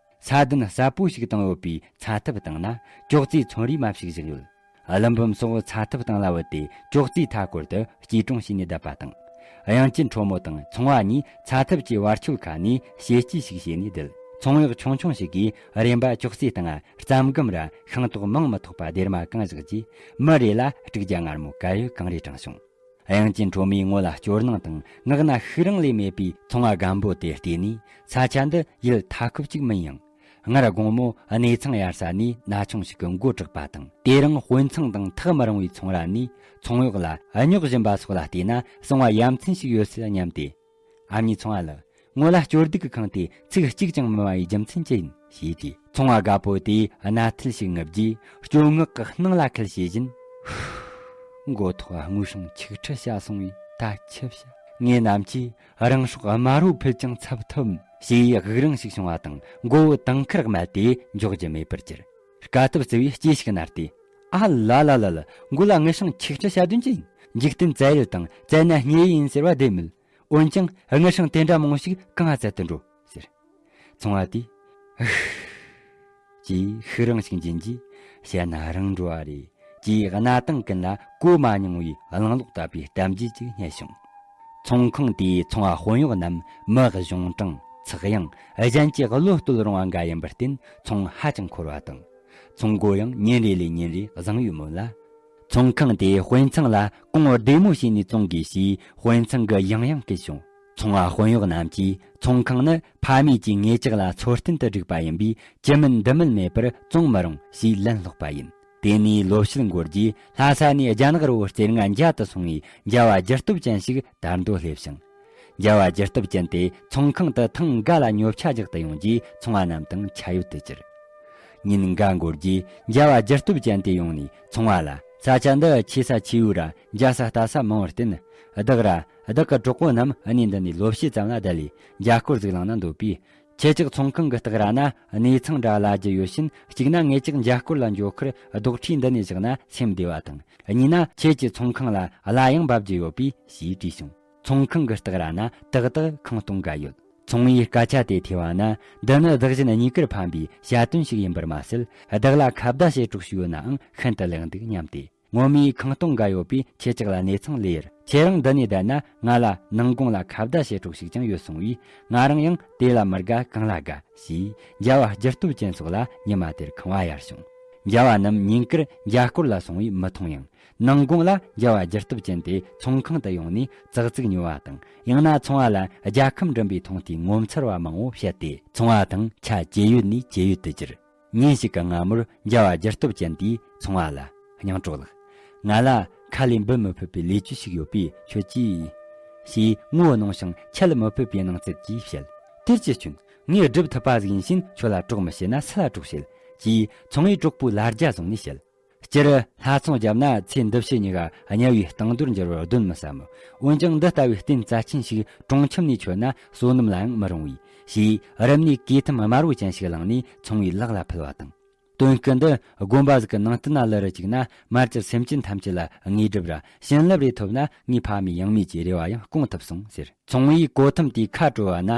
ས་གདན་ཟབ་པོ་ཞིག་བཏིང་ཡོད་པའི་ཚ་ཐབ་སྟེང་ན་ཅོག་ཙེ་ཚོན་རིས་མ་ཞིག་བཞག་ཡོད། ཀླུ་འབུམ་སོགས་ཚ་ཐབ་སྟེང་ལ་བུད་དེ་ཅོག་ཙེའི་མཐའ་སྐོར་དུ་སྐྱིལ་ཀྲུང་བྱས་ནས་བསྡད་པ་དང་། དབྱངས་ཅན་ཁྲོ་མོ་དང་ཚོང་བ་གཉིས་ཚ་ཐབ་ཀྱི་བར་ཆོད་ཁ་ནས་ཞེ་སྐྱིད་ཞིག་བྱས་ནས་བསྡད། ཚོང་གཡོག་ཆུང་ཆུང་ཞིག་གིས་རེམ་པ་ཅོག་ཙེའི་སྟེང་རྩམ་སྒམ་ར་ཤིང་ཏོག་མིང་མི་ཐོགས་པ་སྡེར་མ་གང་བཞག་རྗེས། མི་རེ་ལ་དཀྲུག་ཇ་མངར་མོ་དཀར་ཡོལ་གང་རེ་དྲངས་བྱུང་། དབྱངས་ཅན་ཁྲོ་མོའི་ངོ་ལ་སྐྱོར་སྣང་དང་ངག་ན་ཤུགས་རིང་ལས་མེད་པའི་ཚོང་བ་རྒན་པོ་དེ་བལྟས་ནས། ས་ཆ་འདི་ཡུལ་མཐའ་འཁོབ་ཅིག་མིན་ཡང་། སྔར་དགོང་མོ་གནས་ཚང་གཡར་ས་ནས་ན་ཆུང་ཞིག་གི་མགོ་བྲེགས་པ་དང་། དེ་རིང་དཔོན་ཚང་དང་ཐག་མི་རིང་བའི་ཚོང་ར་ནས་ཚོང་གཡོག་ལ་རྙོག་བཞིན་པ་སོགས་ལ་བལྟས་ན། གསང་བ་ཡ་མཚན་ཞིག་ཡོད་སྲིད་སྙམ་སྟེ། ཨ་མྱེས་ཚོང་བ་ལགས། ངོ་ལ་སྐྱོར་སྡུག་གིས་ཁེངས་ཏེ་ཚིག་གཅིག་ཀྱང་མི་སྨྲ་བའི་རྒྱུ་མཚན་ཅི་ཡིན་ཞེས་དྲིས། ཚོང་བ་རྒད་པོ་དེས་རྣ་ཐལ་ཞིག་ངུབ་རྗེས། སྐྱོ་ངག་གི་སྣང་ལ་ཁུལ་བྱེད་བཞིན། མགོ་ཐོག་དངུལ་སྲང་ཆིག་ཁྲི་བྱ་སོང་བས་ད་ཁྱི་བྱ། ངས་ནམ་གྱི་རང་སྲོག་དམར་བོ་ཕུལ་ཀྱང་འཚབ་ཐུབ། ཞེས་དབུགས་རིང་ཞིག་བྱུང་བ་དང་མགོ་བོ་དང་ཁུར་རྨད་དེ་འཇོག་རྒྱུ་མེད་པར་གྱུར། དཀའ་ཐུབ་བརྩི་བས་སྐྱེས་ཤིག་མནར་ཏེ། ཨ་ལ་ལ་ལ་ལ། མགོ་ལ་དངུལ་སྲང་ཆིག་ཁྲི་བྱ་དོན་ཅི་ཡིན། འཇིག་རྟེན་བཙལ་ཡུལ་དང་བཙལ་ན་རྙེད་ཡུལ་ཡིན་ཟེར་བ་བདེན་མོད། འོན་ཀྱང་དངུལ་སྲང་དེ་འདྲ་མང་བོ་ཞིག་གང་ང་བཙལ་དུ་འགྲོ་ཟེར། ཚོང་བ་དེས། ཨུ། ཅེས་ཤུགས་རིང་ཞིག་འབྱིན་རྗེས། བཤད་ན་རིང་འགྲོ་བ་རེད། ཅེས་སྣ་དང་ཀུན་ལ་གོ་མ་མྱོང་བའི་གླེང་ལོག་ལྟ་བུའི་གཏམ་རྒྱུད་ཅིག་རྙེད་བྱུང་། ཚོང་ཁང་དེའི་ཚོང་བ་དཔོན་གཡོག་རྣམས་མི་གཞུང་དྲང་ཚེགས་ཡངས་གཞན་གྱི་བློ་གཏོད་རུང་བ་འགའ་ཡིན་པར་བརྟེན། ཚོང་ཧ་ཅང་འཁོར་བ་དང་། ཚོང་སྒོ་ཡང་ཉིན་རེ་ལས་ཉིན་རེ་བཟང་ཡོད་མོད་ལ། ཚོང་ཁང་དེའི་དཔོན་ཚང་ལ་གོང་བདེ་མོ་བྱས་ནས་བཙོང་དགོས་ཞེས་དཔོན་ཚང་གིས་ཡང་ཡང་བཀོད་བྱུང་། ཚོང་བ་དཔོན་གཡོག་རྣམས་ཀྱིས་ཚོང་ཁང་ནི་ཕ་མེས་ཀྱི་ངེད་ཅག་ལ་འཚོ་རྟེན་དུ་བསྒྲིགས་པ་ཡིན་པས། ཅི་མིན་འདི་མིན་མེད་པར་བཙོང་མི་རུང་ཞེས་ལན་སློག་པ་ཡིན། དེ་ནས་ལོ་ཕྱེད་འགོར་རྗེས། ལྷ་ས་ནས་རྒྱ་ནག་རི་བོ་རྩེ་ལྔ་མཇལ་དུ་སོང་བའི་མཇལ་བ་རྒྱུ་སྟོབས་ཅན་ཞིག་དར་མདོ་སླེབས་ཤིང་། མཇལ་བ་རྒྱུ་སྟོབས་ཅན་དེ་ཚོང་ཁང་དུ་ཐེངས་འགའ་ལ་ཉོ་ཆ་རྒྱག་ཏུ་ཡོང་རྗེས། ཚོང་བ་རྣམས་དང་ཆ་ཡོད་དུ་གྱུར། ཉིན་འགའ་འགོར་རྗེས། མཇལ་བ་རྒྱུ་སྟོབས་ཅན་དེ་ཡོང་ནས་ཚོང་བ་ལ། ས་ཆ་འདི་ཆེ་ས་ཆེ་བོ་ར་མཇལ་ས་ལྟ་ས་མང་བར་བརྟེན། བདག་ར་བདག་གི་གྲོགས་པོ་རྣམས་གནས་འདི་ནས་ལོ་ཕྱེད་ཙམ་ལ་བསྡད་ལས་མཇལ་སྐོར་ཟིག་བླངས་ན་འདོད་པས། ཁྱེད་ཅག་ཚོང་ཁང་གི་ལྟག་ར་ན་གནས་ཚང་འདྲ་གླ་རྒྱུ་ཡོད་ཕྱིན། གཅིག་ན་ངེད་ཅག་མཇལ་སྐོར་ལ་འགྱོ་ཁར་རྡོག་ཁྲེས་འདི་ནས་བཞག་ན་སེམས་བདེ་བ་དང་། གཉིས་ན་ཁྱེད་ཀྱི་ཚོང་ཁང་ལ་གླ་ཡང་འབབ་རྒྱུ་ཡོད་པས་ཞེས་དྲིས་བྱུང་། ཚོང་ཁང་གི་ལྟག་ར་ན་ཏག་ཏག་ཁང་སྟོང་འགའ་ཡོད། ཚོང་བའི་སྐད་ཆ་དེ་ཐོས་པ་ན། འདི་ནི་བདག་གཞན་གཉིས་ཀར་ཕན་པའི་བཤད་དོན་ཞིག་ཡིན་པར་མ་ཟད། བདག་ལ་ཁ་བརྡ་བྱེད་གྲོགས་ཤིག་ཡོད་ནའང་ཤིན་ཏུ་ལེགས་འདུག་སྙམ་སྟེ། ངོ་མའི་ཁང་སྟོང་འགའ་ཡོད་པས་ཁྱེད་ཅག་ལ་གནས་ཚང་ལོས་ཡོད། ཁྱེད་རང་འདི་ནས་བསྡད་ན་ང་ལ་ནང་དགོང་ལ་ཁ་བརྡ་བྱེད་གྲོགས་ཤིག་ཀྱང་ཡོད་གསུངས་པས། ང་རང་ཡང་དེ་ལ་མི་དགའ་གང་ལ་དགའ་ཞེས་མཇལ་བ་སྒྱུ་སྟོབས་ཅན་སོགས་ལ་ཉི་མ་དེར་ཁང་བ་གཡར་བྱུང་། མཇལ་བ་རྣམས་ཉིན་དཀར་མཇལ་སྐོར་ལ་སོང་བས་མི་མཐོང་ཡང་། ནང་དགོང་ལ་མཇལ་བ་སྒྱུ་སྟོབས་ཅན་དེ་ཚོང་ཁང་དུ་ཡོང་ནས་ཙག་ཙིག་ཉོ་བ་དང་། ཡང་ན་ཚོང་བ་ལ་རྒྱལ་ཁམས་འགྲིམ་པའི་ཐོང་ཏེ་ངོ་མཚར་བ་མང་བོ་བཤད་དེ། ཚོང་བ་དང་ཆ་ཇེ་ཡོད་ནས་ཇེ་ཡོད་དུ་གྱུར། ཉིན་ཞིག་གི་སྔ་མོར་མཇལ་བ་སྒྱུ་སྟོབས་ཅན་དེས་ཚོང་བ་ལ། སྙིང་གྲོགས་ལགས། ང་ལ་ཁ་ལས་འབུད་མི་ཕོད་པའི་ལས་རྒྱུ་ཞིག་ཡོད་པས་ཁྱོད་ཀྱིས། ཞེས་ངོ་གནོང་ཞིང་ཁྱད་མི་ཕོད་པའི་སྣང་ཚུལ་གྱིས་བཤད། དེར་ཅི་སྐྱོན། ངས་སྒྲུབ་ཐུབ་པ་ཟིག་ཡིན་ཕྱིན་ཁྱོད་ལ་གྲོགས་མི་བྱེད་ན་སུ་ལ་གྲོགས་བྱེད། ཅེས་ཚོང་བས་གྲོགས་པོའི་ལ་རྒྱ་བཟུང་ནས་བཤད། སྤྱིར་ལྷ་ཚོང་བརྒྱབ་ན་ཚེ་འདི་ཕྱི་གཉིས་ཀ་དམྱལ་བའི་སྟེང་དོར་འགྱུར་བར་གདོན་མི་ཟ་མོད། འོན་ཀྱང་འདི་ལྟ་བུའི་རྟེན་རྩ་ཆེན་ཞིག་གྲོང་ཁྱིམ་ནས་ཆོད་ན་བསོད་ནམས་ལ་ཡང་མི་རུང་བས། ཞེས་རབ་གནས་གོས་ཐུམ་དམར་བོ་ཅན་ཞིག་བླངས་ནས་ཚོང་བའི་ལག་ལ་ཕུལ་བ་དང་། སྟོན་སྐུ་འདི་དགོན་པ་ཟིག་གི་ནང་བསྟན་ན་ལུ་རུ་བཅུག་ན་མར་གྱུར་སེམས་ཅན་ཐམས་ཅད་ལ་དངོས་གྲུབ་ར་བྱིན་རླབས་རེ་ཐོབ་ན་ངའི་ཕ་མེས་ཡང་མེས་ཀྱི་རེ་བ་ཡང་སྐོང་ཐུབ་གསུངས་ཟེར། ཚོང་བས་གོས་ཐུམ་དེའི་ཁ་དྲོ་བ་ན།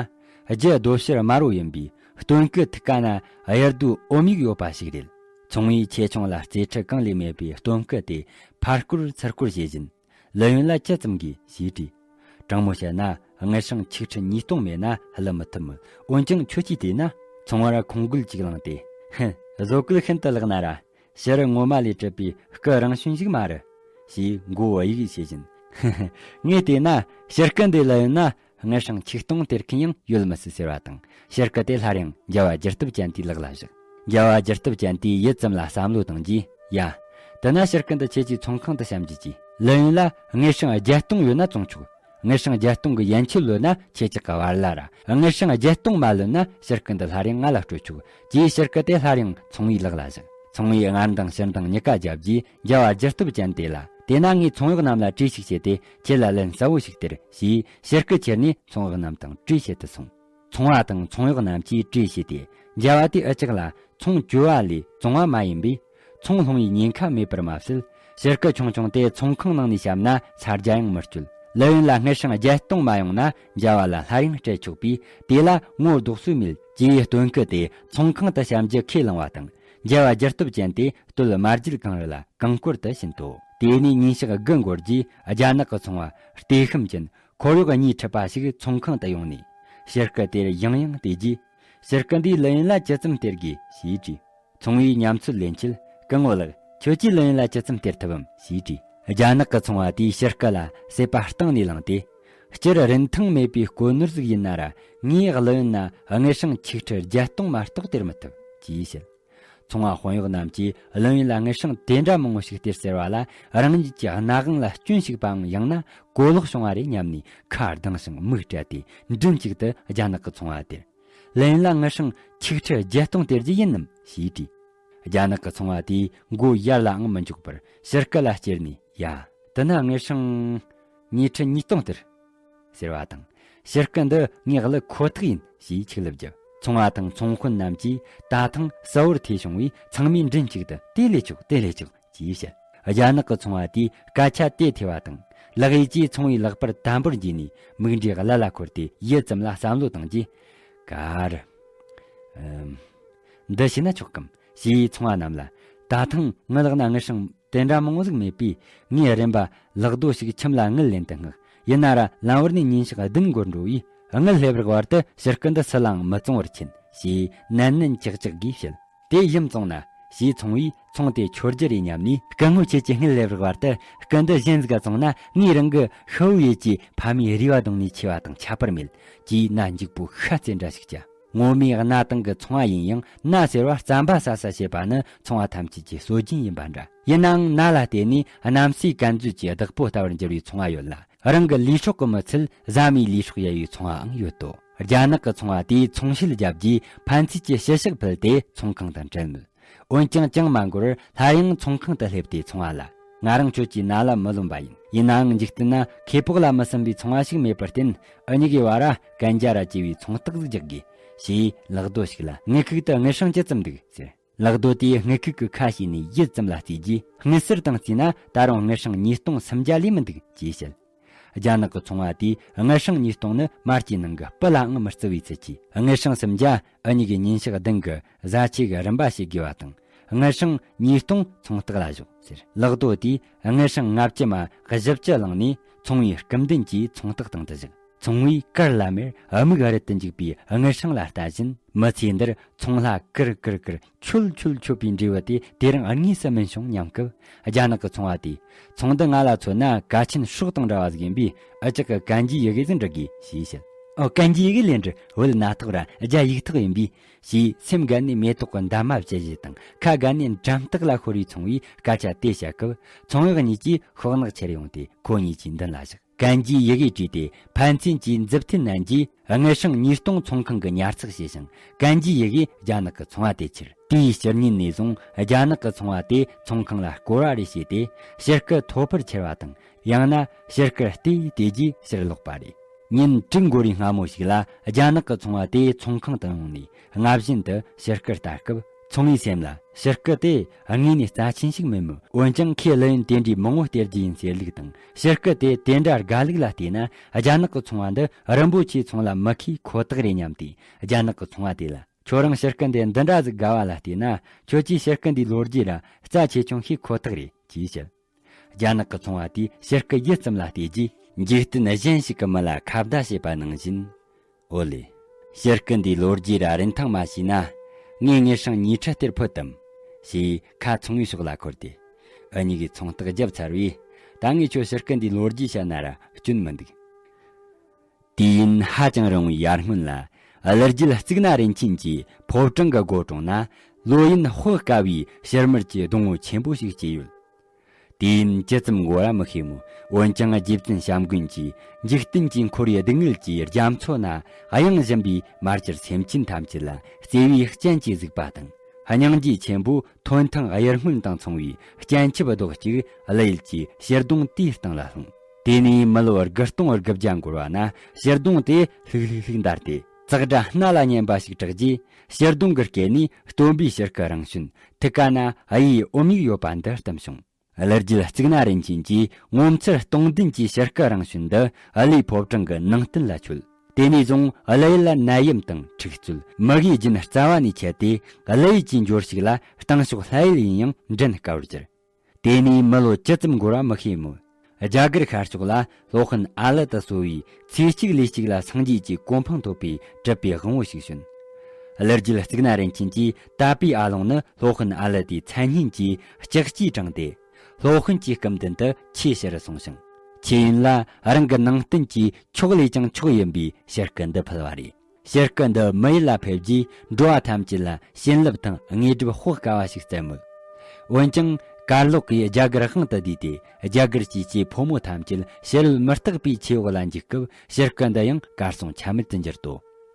རྒྱུ་རྡོ་ཕྱུར་དམར་བོ་ཡིན་པས། སྟོན་སྐུ་ཐུགས་ཀ་ན་གཡུ་རྡོའི་ཨོམ་ཡིག་ཡོད་པ་ཞིག་རེད། ཚོང་བས་ཆེ་ཆུང་ལ་རྩེ་ཁྲི་གང་ལས་མེད་པའི་སྟོན་སྐུ་དེ་ཕར་སྐོར་ཚུར་སྐོར་བྱེད་བཞིན། ལི་ཡོན་ལ་ཅི་ཙམ་དགོས་ཞེས་དྲིས། དྲང་མོ་བཤད་ན་དངུལ་སྲང་ཆིག་ཁྲི་ཉིས་སྟོང་མེད་ན་བླུ་མི་ཐུབ་མོད། འོན་ཀྱང་ཁྱོད་ཀྱིས་བལྟས་ན། ཚོང་བར་ཁོང་རྒོལ་ཅིག་བསླངས་ཏེ། ཧི། བཟོ་བཀོད་ཤིན་ཏུ་ལེགས་ན་ར། ཕྱི་རུ་ངོ་མ་ལས་གྲུབ་པའི་སྐུ་རང་བྱོན་ཞིག་མ་རེད། ཞེས་མགོ་བོ་གཡུག་བྱེད་བཞིན། ཧི་ཧི། ངས་བལྟས་ན་ཕྱིར་སྐུ་འདི་ལ་ཡོད་ན་དངུལ་སྲང་ཆིག་སྟོང་སྟེར་མཁན་ཡང་ཡོད་མི་སྲིད་ཟེར་བ་དང་། ཕྱིར་སྐུ་དེ་སླར་ཡང་མཇལ་བ་སྒྱུ་སྟོབས་ཅན་དེའི་ལག་ལ་བཞག། མཇལ་བ་སྒྱུ་སྟོབས་ཅན་དེས་ཡུད་ཙམ་ལ་བསམ་བློ་བཏང་རྗེས། ཡ། དེ་ན་ཕྱིར་སྐུ་འདི་ཁྱེད་ཀྱི་ཚོང་ཁང་དུ་བཤམས་རྒྱུ་གྱིས། ལི་ཡོན་ལ་དངུལ་སྲང་བརྒྱད་སྟོང་ཡོད་ན་བཙོང་ཆོག། དངུལ་སྲང་བརྒྱད་སྟོང་གི་ཡན་ཆོད་ལོན་ན་ཁྱེད་ཅག་གི་བར་ལ་ར། དངུལ་སྲང་བརྒྱད་སྟོང་མ་ལོན་ན་ཕྱིར་སྐུ་འདི་སླར་ཡང་ང་ལ་སྤྲོད་ཆོག། ཅེས་ཕྱིར་སྐུ་དེ་སླར་ཡང་ཚོང་བའི་ལག་ལ་བཞག། ཚོང་བས་སྔར་འདང་ཕྱིར་འདང་གཉིས་ཀ་བརྒྱབ་རྗེས་མཇལ་བ་སྒྱུ་སྟོབས་ཅན་དེ་ལ། དེས་ན་ངས་ཚོང་གཡོག་རྣམས་ལ་གྲོས་ཤིག་བྱས་ཏེ་ཁྱེད་ལ་ལན་གསལ་བོ་ཞིག་སྟེར། ཞེས་ཕྱིར་སྐུ་ཁྱེར་ནས་ཚོང་གཡོག་རྣམས་དང་གྲོས་བྱེད་དུ་སོང་། ཚོང་བ་དང་ཚོང་གཡོག་རྣམས་ཀྱིས་གྲོས་བྱས་ཏེ། མཇལ་བ་དེ་ཨུ་ཅག་ལ་ཚོང་བཅོལ་བ་ལས་བཙོང་བ་མ་ཡིན་པས། ཚོང་སློང་བའི་ཉེན་ཁ་མེད་པར་མ་ཟད། ཕྱིར་སྐུ་ཆུང་ཆུང་དེ་ཚོང་ཁང་ནང་ནས་བཤམས་ན་ས་རྒྱ་ཡང་མི་སྐྱོད། ལི་ཡོན་ལ་དངུལ་སྲང་བརྒྱད་སྟོང་མ་ཡོང་ན་མཇལ་བ་ལ་སླར་ཡང་སྤྲད་ཆོག་པས། དེ་ལ་ངོ་ལྡོག་སྲོལ་མེད། ཅེས་སྟོན་སྐུ་དེ་ཚོང་ཁང་དུ་བཤམས་རྒྱུ་ཁས་བླངས་བ་དང་། མཇལ་བ་སྒྱུ་སྟོབས་ཅན་དེ་སྟོད་མ་བརྒྱུད་གངས་རི་ལ་གངས་སྐོར་དུ་ཕྱིན་ཏོ། དེ་ནས་ཉིན་ཞག་དགུ་འགོར་རྗེས་རྒྱ་ནག་གི་ཚོང་བ་ལྟོགས་ཤམ་ཅན། ཁོར་ཡུག་གཉིས་ཁྲིད་པ་ཞིག་ཚོང་ཁང་དུ་ཡོང་ནས། ཕྱིར་སྐུ་དེར་ཡང་ཡང་བལྟས་རྗེས། ཕྱིར་སྐུ་འདིས་ལི་ཡོན་ལ་ཇི་ཙམ་སྟེར་དགོས་ཞེས་དྲིས། ཚོང་བས་ཉམས་ཚོད་ལེན་ཆེད། སྐུ་ངོ་ལགས། ཁྱོད་ཀྱིས་ལི་ཡོན་ལ་ཇི་ཙམ་སྟེར་ཐུབ་བམ་ཞེས་དྲིས། རྒྱ་ནག་གི་ཚོང་བ་དེས་ཕྱིར་སྐུ་ལ་སྲེད་པ་གཏིང་ནས་བླངས་ཏེ། སྤྱིར་རིན་ཐང་མེད་པའི་གོ་ནོར་ཟིག་ཡིན་ན་ར། ངས་ལི་ཡོན་ན་དངུལ་སྲང་ཆིག་ཁྲི་བརྒྱད་སྟོང་མ་གཏོགས་སྟེར་མི་ཐུབ་ཅེས་བཤད། ཚོང་བ་དཔོན་གཡོག་རྣམས་ཀྱིས་ལི་ཡོན་ལ་དངུལ་སྲང་དེ་འདྲ་མང་བོ་ཞིག་སྟེར་ཟེར་བ་ལ། རང་ཉིད་ཀྱི་སྣ་དབང་ལ་སྐྱོན་ཞིག་པའམ། ཡང་ན་གོ་ལོག་བྱུང་བ་རེད་སྙམ་ནས་ཁ་གདངས་ཤིང་མིག་བཀྲད་དེ་མགྲིན་གཅིག་ཏུ་རྒྱ་ནག་གི་ཚོང་བ་དེར། ལི་ཡོན་ལ་དངུལ་སྲང་ཆིག་ཁྲི་བརྒྱད་སྟོང་སྟེར་རྒྱུ་ཡིན་ནམ་ཞེས་དྲིས། རྒྱ་ནག་གི་ཚོང་བ་དེས་མགོ་ཡར་ལའང་མི་འཇོག་པར་ཕྱིར་སྐུ་ལ་ཅེར་ནས། ཡ། དེ་ན་དངུལ་སྲང་ཉིས་ཁྲི་ཉིས་སྟོང་སྟེར། ཟེར་བ་དང་། ཕྱིར་སྐུ་འདི་ངས་བླུ་ཁོ་ཐག་ཡིན་ཞེས་ཆིག་ལབ་བརྒྱབ། ཚོང་བ་དང་ཚོང་དཔོན་རྣམས་ཀྱིས་ད་ཐེངས་གསལ་བོར་ཐོས་བྱུང་བས་ཚང་མས་མགྲིན་གཅིག་ཏུ་དེ་ལས་ཆོག་དེ་ལས་ཆོག་ཅེས་བཤད། རྒྱ་ནག་གི་ཚོང་བ་དེས་སྐད་ཆ་དེ་ཐོས་པ་དང་། ལག་ཡིག་ཅིག་ཚོང་བའི་ལག་པར་དམ་པོར་འཇུས་ནས་མིག་འབྲས་བླ་ལ་འཁོར་ཏེ་ཡུད་ཙམ་ལ་བསམ་བློ་བཏང་རྗེས། ག་རེ། ཨམ། འདི་བྱས་ན་ཆོག་གམ་ཞེས་ཚོང་བ་རྣམས་ལ། ད་ཐེངས་ངའི་ལག་ན་དངུལ་སྲང་དེ་འདྲ་མང་བོ་ཟིག་མེད་པས། ངས་རིམ་པ་ལག་རྡོ་ཞིག་ཁྱིམ་ལ་དངུལ་ལེན་དུ་མངགས། ཡིན་ན་ར་ལམ་བར་ནས་ཉིན་ཞག་བདུན་འགོར་འགྲོ་བས། དངུལ་སླེབས་རག་བར་དུ་ཕྱིར་སྐུ་འདི་སུ་ལའང་མི་བཙོང་བར་མཁྱེན། ཞེས་ནན་ནན་ཅག་ཅག་གིས་བཤད། དེ་ཡུམ་བཙོང་ན་ཞེས་ཚོང་བས་ཚོང་དེ་འཆོར་རྒྱུ་རེད་སྙམ་ནས། སྐུ་ངོ་ཁྱེད་ཀྱི་དངུལ་སླེབས་རག་བར་དུ་སྐུ་འདི་གཞན་ཟིག་ག་བཙོང་ན། ངས་རང་གི་ཤི་བོ་ཡུལ་གྱི་ཕ་མའི་རུས་པ་བརྡུངས་ནས་ཆེ་བ་དང་ཁྱད་པར་མེད། ཅེས་ན་འཇིགས་པོ་ཤ་ཚའི་འདྲ་ཞིག་བྱ། ངོ་མའི་གནའ་དེང་གི་ཚོང་བ་ཡིན་ཡང་ན་ཟེར་བ་རྩམ་པ་ཟ་ས་བྱེད་པ་ནི་ཚོང་བ་ཐམས་ཅད་ཀྱི་སྲོལ་རྒྱུན་ཡིན་པ་འདྲ། ཡིན་ནའང་ན་ལ་བརྟེན་ནས་གནམ་སའི་གན་མཛོད་ཀྱི་བདག་པོ་ལྟ་བུར་འགྱུར་བའི་ཚོང་བ་ཡོད་ལ། རང་གི་ལུས་སྲོག་གི་མི་ཚད་བཟའ་མའི་ལུས་སྲོག་གཡར་བའི་ཚོང་བའང་ཡོད་དོ། རྒྱ་ནག་གི་ཚོང་བ་དེས་ཚོང་བཤེད་བརྒྱབ་རྗེས་ཕན་ཚུན་གྱི་ཞུ་གཤེགས་ཕུལ་ཏེ་ཚོང་ཁང་དུ་འབྲལ་མོད། འོན་ཀྱང་ཅང་མ་འགོར་སླར་ཡང་ཚོང་ཁང་དུ་སླེབས་ཏེ་ཚོང་བ་ལ། ང་རང་ཁྱོད་ཀྱི་ན་ལ་མི་རློམ་པ་ཡིན། ཡིན་ནའང་འཇིག་རྟེན་ན་ཁེ་སྤོགས་ལ་མི་སིམ་པའི་ཚོང་བ་ཞིག་མེད་པར་བརྟེན། འུ་གཉིས་ཀའི་བར་ར་གན་རྒྱ་ར་བཅས་པའི་ཚོང་རྟགས་ཟིག་རྒྱག་དགོས། ཞེས་ལག་རྡོ་ཞིག་ལ་དངུལ་ཁུག་ཏུ་དངུལ་སྲང་ཅི་ཙམ་འདུག་ཟེར། ལག་རྡོ་དེས་དངུལ་ཁུག་གི་ཁ་ཕྱེས་ནས་ཡུད་ཙམ་ལ་བརྩིས་རྗེས། དངུལ་སིལ་དང་བརྩིས་ན་ད་རུང་དངུལ་སྲང་ཉིས་སྟོང་སུམ་བརྒྱ་ལས་མི་འདུག་ཅེས་བཤད། རྒྱ་ནག་གི་ཚོང་བ་དེས་དངུལ་སྲང་ཉིས་སྟོང་ནི་མར་གྱི་ནང་གི་སྤུ་ལའང་མི་བརྩི་བའི་ཚུལ་གྱིས། དངུལ་སྲང་སུམ་བརྒྱ་འུ་གཉིས་ཀྱི་ཉིན་ཞག་བདུན་གྱི་བཟའ་ཆས་ཀྱི་རིན་པ་བྱེད་དགོས་པ་དང་ དངུལ་སྲང་ཉིས་སྟོང་ཚོང་སྟེགས་ལ་བཞག་ཟེར། ལག་རྡོ་དེས་དངུལ་སྲང་ལྔ་བཅུ་མ་བཞི་བཅུ་བླངས་ནས་ཚོང་བའི་སྐུམ་འདུན་གྱི་ཚོང་སྟེགས་སྟེང་དུ་བཞག། ཚོང་བས་གར་ལ་མེར་དམིགས་རིལ་དུ་འཇུག་པའི་དངུལ་སྲང་ལ་ལྟ་བཞིན། མི་ཚེ་འདིར་ཚོང་ལྷ་གུར་གུར་གུར། ཁྱོད་ཁྱོད་ཁྱོད་པའི་འབྲས་བུ་དེ་དེ་རིང་དངོས་སུ་སྨིན་བྱུང་སྙམ་སྐབས། རྒྱ་ནག་གི་ཚོང་བ་དེས། ཚོང་འདི་ང་ལ་མཚོན་ན་ཀ་ཆེན་སྲོག་དང་འདྲ་བ་ཟིག་ཡིན་པས། ཨ་ཅག་གི་གན་རྒྱའི་ཡི་གེ་ཟིག་འབྲི་དགོས་ཞེས་བཤད། ཨོ། གན་རྒྱའི་ཡི་གེ་ལས་འབྲི། བོད་སྣ་ཐོག་ར་རྒྱ་ཡིག་ཐོག་ཡིན་པས། ཞེས་སེམས་དགའ་ནས་མེ་ཏོག་གི་འདབ་མ་བཅད་བཞིན་དང་ཁ་དགའ་ནས་འགྲམ་ལྟག་ལ་ཤོར་བའི་ཚོང་བས་སྐད་ཆ་དེ་བཤད་སྐབས། ཚོང་གཡོག་གཉིས་ཀྱིས་ཤོག་ནག་ཁྱེར་ཡོང་སྟེ་ཁོ་གཉིས་ཀྱི་མདུན་ལ་བཞག། གན་རྒྱའི་ཡི་གེ་བྲིས་ཏེ་ཕན་ཚུན་གྱིས་མཛུབ་ཐེལ་མནན་རྗེས། དངུལ་སྲང་ཉིས་སྟོང་ཚོང་ཁང་གི་ཉར་ཚགས་བྱས་ཤིང་། གན་རྒྱའི་ཡི་གེ་རྒྱ་ནག་གི་ཚོང་བ་དེ་ཁྱེར། དེའི་ཕྱི་ཉིན་ནས་བཟུང་རྒྱ་ནག་གི་ཚོང་བ་དེས་ཚོང་ཁང་ལ་སྐོར་བ་རེ་བྱས་ཏེ། ཕྱིར་སྐུ་ཐོ་ཕར་ཁྱེར་བ་དང་། ཡང་ན་ཕྱིར་སྐུ་བལྟས་བལྟས་རྗེས་ཕྱིར་ལོག་པ་རེད། ཉིན་དྲུག་འགོར་བའི་སྔ་མོ་ཞིག་ལ། རྒྱ་ནག་གི་ཚོང་བ་དེ་ཚོང་ཁང་དུ་ཡོང་ནས་སྔ་བཞིན་དུ་ཕྱིར་སྐུ་ལྟ་སྐབས། ཚོང་བའི་སེམས་ལ། ཕྱིར་སྐུ་དེ་དངོས་ནས་རྩ་ཆེན་ཞིག་མིན་མོད། འོན་ཀྱང་ཁོས་གླུ་ཡོན་དེ་འདྲའི་མང་བོ་སྟེར་རྒྱུ་ཡིན་ཟེར་ལུགས་དང་། ཕྱིར་སྐུ་དེ་དེ་འདྲ་དགའ་ལུགས་ལ་བལྟས་ན། རྒྱ་ནག་གི་ཚོང་བ་འདི་རིན་པོ་ཆེའི་ཚོང་ལ་མི་མཁས་ཁོ་ཐག་རེད་སྙམ་སྟེ། རྒྱ་ནག་གི་ཚོང་བ་དེ་ལ། ཁྱོད་རང་ཕྱིར་སྐུ་འདི་འདི་འདྲ་ཟིག་དགའ་བ་ལ་བལྟས་ན། ཁྱོད་ཀྱིས་ཕྱིར་སྐུ་འདིའི་ལོ་རྒྱུས་ར་རྩ་ཆེ་ཆུང་ཤེས་ཁོ་ཐག་རེད་ཅེས་བཤད། རྒྱ་ནག་གི་ཚོང་བ་དེས་ཕྱིར་སྐུ་ཡིད་ཙམ་ལ་བལྟས་རྗེས། འཇིག་རྟེན་གཞན་ཞིག་གི་མི་ལ་ཁ་བརྡ་བྱས་པ་ནང་བཞིན། ཨོ་ལེ། ཕྱིར་སྐུ་འདིའི་ལོ་རྒྱུས་ར་རིན་ཐང་མ་ཤེས་ན། ངས་དངུལ་སྲང་ཉིས་ཁྲི་སྟེར་ཕོད་དམ། ཞེས་ཁ་ཚོང་བའི་ཕྱོགས་ལ་འཁོར་ཏེ། འུ་གཉིས་ཀྱིས་ཚོང་རྟགས་བརྒྱབ་ཚར་བས། ད་ངས་ཁྱོད་ཕྱིར་སྐུ་འདིའི་ལོ་རྒྱུས་བཤད་ན་ར་སྐྱོན་མི་འདུག། དུས་ཡུན་ཧ་ཅང་རིང་བའི་ཡར་སྔོན་ལ། གླུ་རྒྱུད་གཙུག་ན་རིན་ཆེན་གྱི་ཕོ་བྲང་གི་སྒོ་གྲོང་ན། ལོ་ཡུན་དཔག་དཀའ་བའི་ཕྱི་དམར་གྱི་སྡོང་བོ་ཆེན་པོ་ཞིག་སྐྱེས་ཡོད། དུས་ཡུན་ཇི་ཙམ་འགོར་བ་མི་ཤེས་མོད། འོན་ཀྱང་རྗེ་བཙུན་བྱམས་མགོན་གྱིས། འཇིག་རྟེན་གྱིས་འཁོར་བའི་སྡུག་བསྔལ་གྱི་རྒྱ་མཚོ་ན། གཡེང་བཞིན་པའི་མ་གྱུར་སེམས་ཅན་ཐམས་ཅད་ལ་བརྩེ་བའི་སྤྱན་གྱིས་གཟིགས་པ་དང་། སྙིང་རྗེ་ཆེན་པོ་ཐོན་ཐང་གཡུར་སྔོན་དང་མཚུངས་པའི་སྤྱན་ཆབ་རྡོག་གཅིག་གླུ་ཡུལ་གྱི་ཕྱིར་གདོང་དེའི་སྟེང་ལ་ལྷུང་། དེ་ནས་མི་ལོ་དགུ་སྟོང་དགུ་བརྒྱ་འགོར་བ་ན། ཕྱིར་གདོང་དེ་ལྷུག་ལྷུག་ལྷུག་འདར་ཏེ། ཙག་སྒྲ་སྣ་ལ་སྙན་པ་ཞིག་གྲགས་རྗེས། ཕྱིར་གདོང་གི་སྐེད་ནས་སྟོན་པའི་ཕྱིར་སྐུ་རང་བྱོན། ཐུགས་ཀ་ན་གཡུའི་འོ་མ་ཡིག་ཡོད་པ་འདི་བསྟིམ་བྱུང་། གླུ་རྒྱུད་གཙུག་ན་རིན་ཆེན་གྱིས་ངོ་མཚར་སྟོང་ལྡན་གྱི་ཕྱིར་སྐུ་རང་བྱོན་འདི་གླུའི་ཕོ་བྲང་གི་ནང་བསྟན་ལ་མཆོད། དེ་ནས་བཟུང་གླུ་ཡུལ་ལ་ནད་ཡམས་དང་འཁྲུག་རྩོད། མི་དགེའི་རྒྱུན་རྩ་བ་ནས་ཆད་དེ། གླུ་ཡུལ་གྱི་འབྱོར་ཕྱུག་ལ་སྟེང་ཕྱོགས་ལྷ་ཡུལ་ཡིན་ཡང་འདྲེན་དཀའ་བར་གྱུར། དེ་ནས་མི་ལོ་ཇི་ཙམ་འགོར་བ་མི་ཤེས་མོད། རྒྱ་གར་ཤར་ཕྱོགས་ལ་སློབ་དཔོན་ཨ་ལི་དང་གཙོ་བོའི་ཚེ་གཅིག་ལུས་གཅིག་ལ་སངས་རྒྱས་ཀྱི་གོ་འཕང་ཐོབ་པའི་གྲུབ་པའི་དབང་པོ་ཞིག་བྱོན། གླུ་རྒྱུད་གཙུག་ན་རིན་ཆེན་གྱིས་དད་པའི་ཨ་ལོང་ནི་སློབ་དཔོན་ཨ་ལི་དེའི་མཚན་སྙན་གྱིས་ལྕགས་ཀྱུས་དྲངས་ཏེ། སློབ་དཔོན་གྱི་སྐུ་མདུན་དུ་ཆེས་ཕྱི་རུ་སོང་ཞིང་། ཆོས་ཡུན་ལ་རང་གི་ནང་བསྟན་གྱི་མཆོག་ལས་ཀྱང་མཆོག་ཡིན་པའི་ཕྱིར་སྐུ་འདི་ཕུལ་བ་རེད། ཕྱིར་སྐུ་འདི་མི་ཡུལ་ལ་ཕེབས་རྗེས། འགྲོ་བ་ཐམས་ཅད་ལ་བྱིན་རླབས་དང་དངོས་གྲུབ་དཔག་དཀའ་བ་ཞིག་བསྩལ་མོད། འོན་ཀྱང་། གར་ལོག་གིས་རྒྱ་གར་དབང་དུ་བསྡུས་ཏེ། རྒྱ་གར་གྱི་སྐྱེས་ཕོ་མོ་ཐམས་ཅད་ཕྱི་རོལ་མུ་སྟེགས་པའི་ཆོས་འོག་ལ་འཇུག་སྐབས། ཕྱིར་སྐུ་འདི་ཡང་གར་སོང་ཆ་མེད་དུ་གྱུར་ཏོ།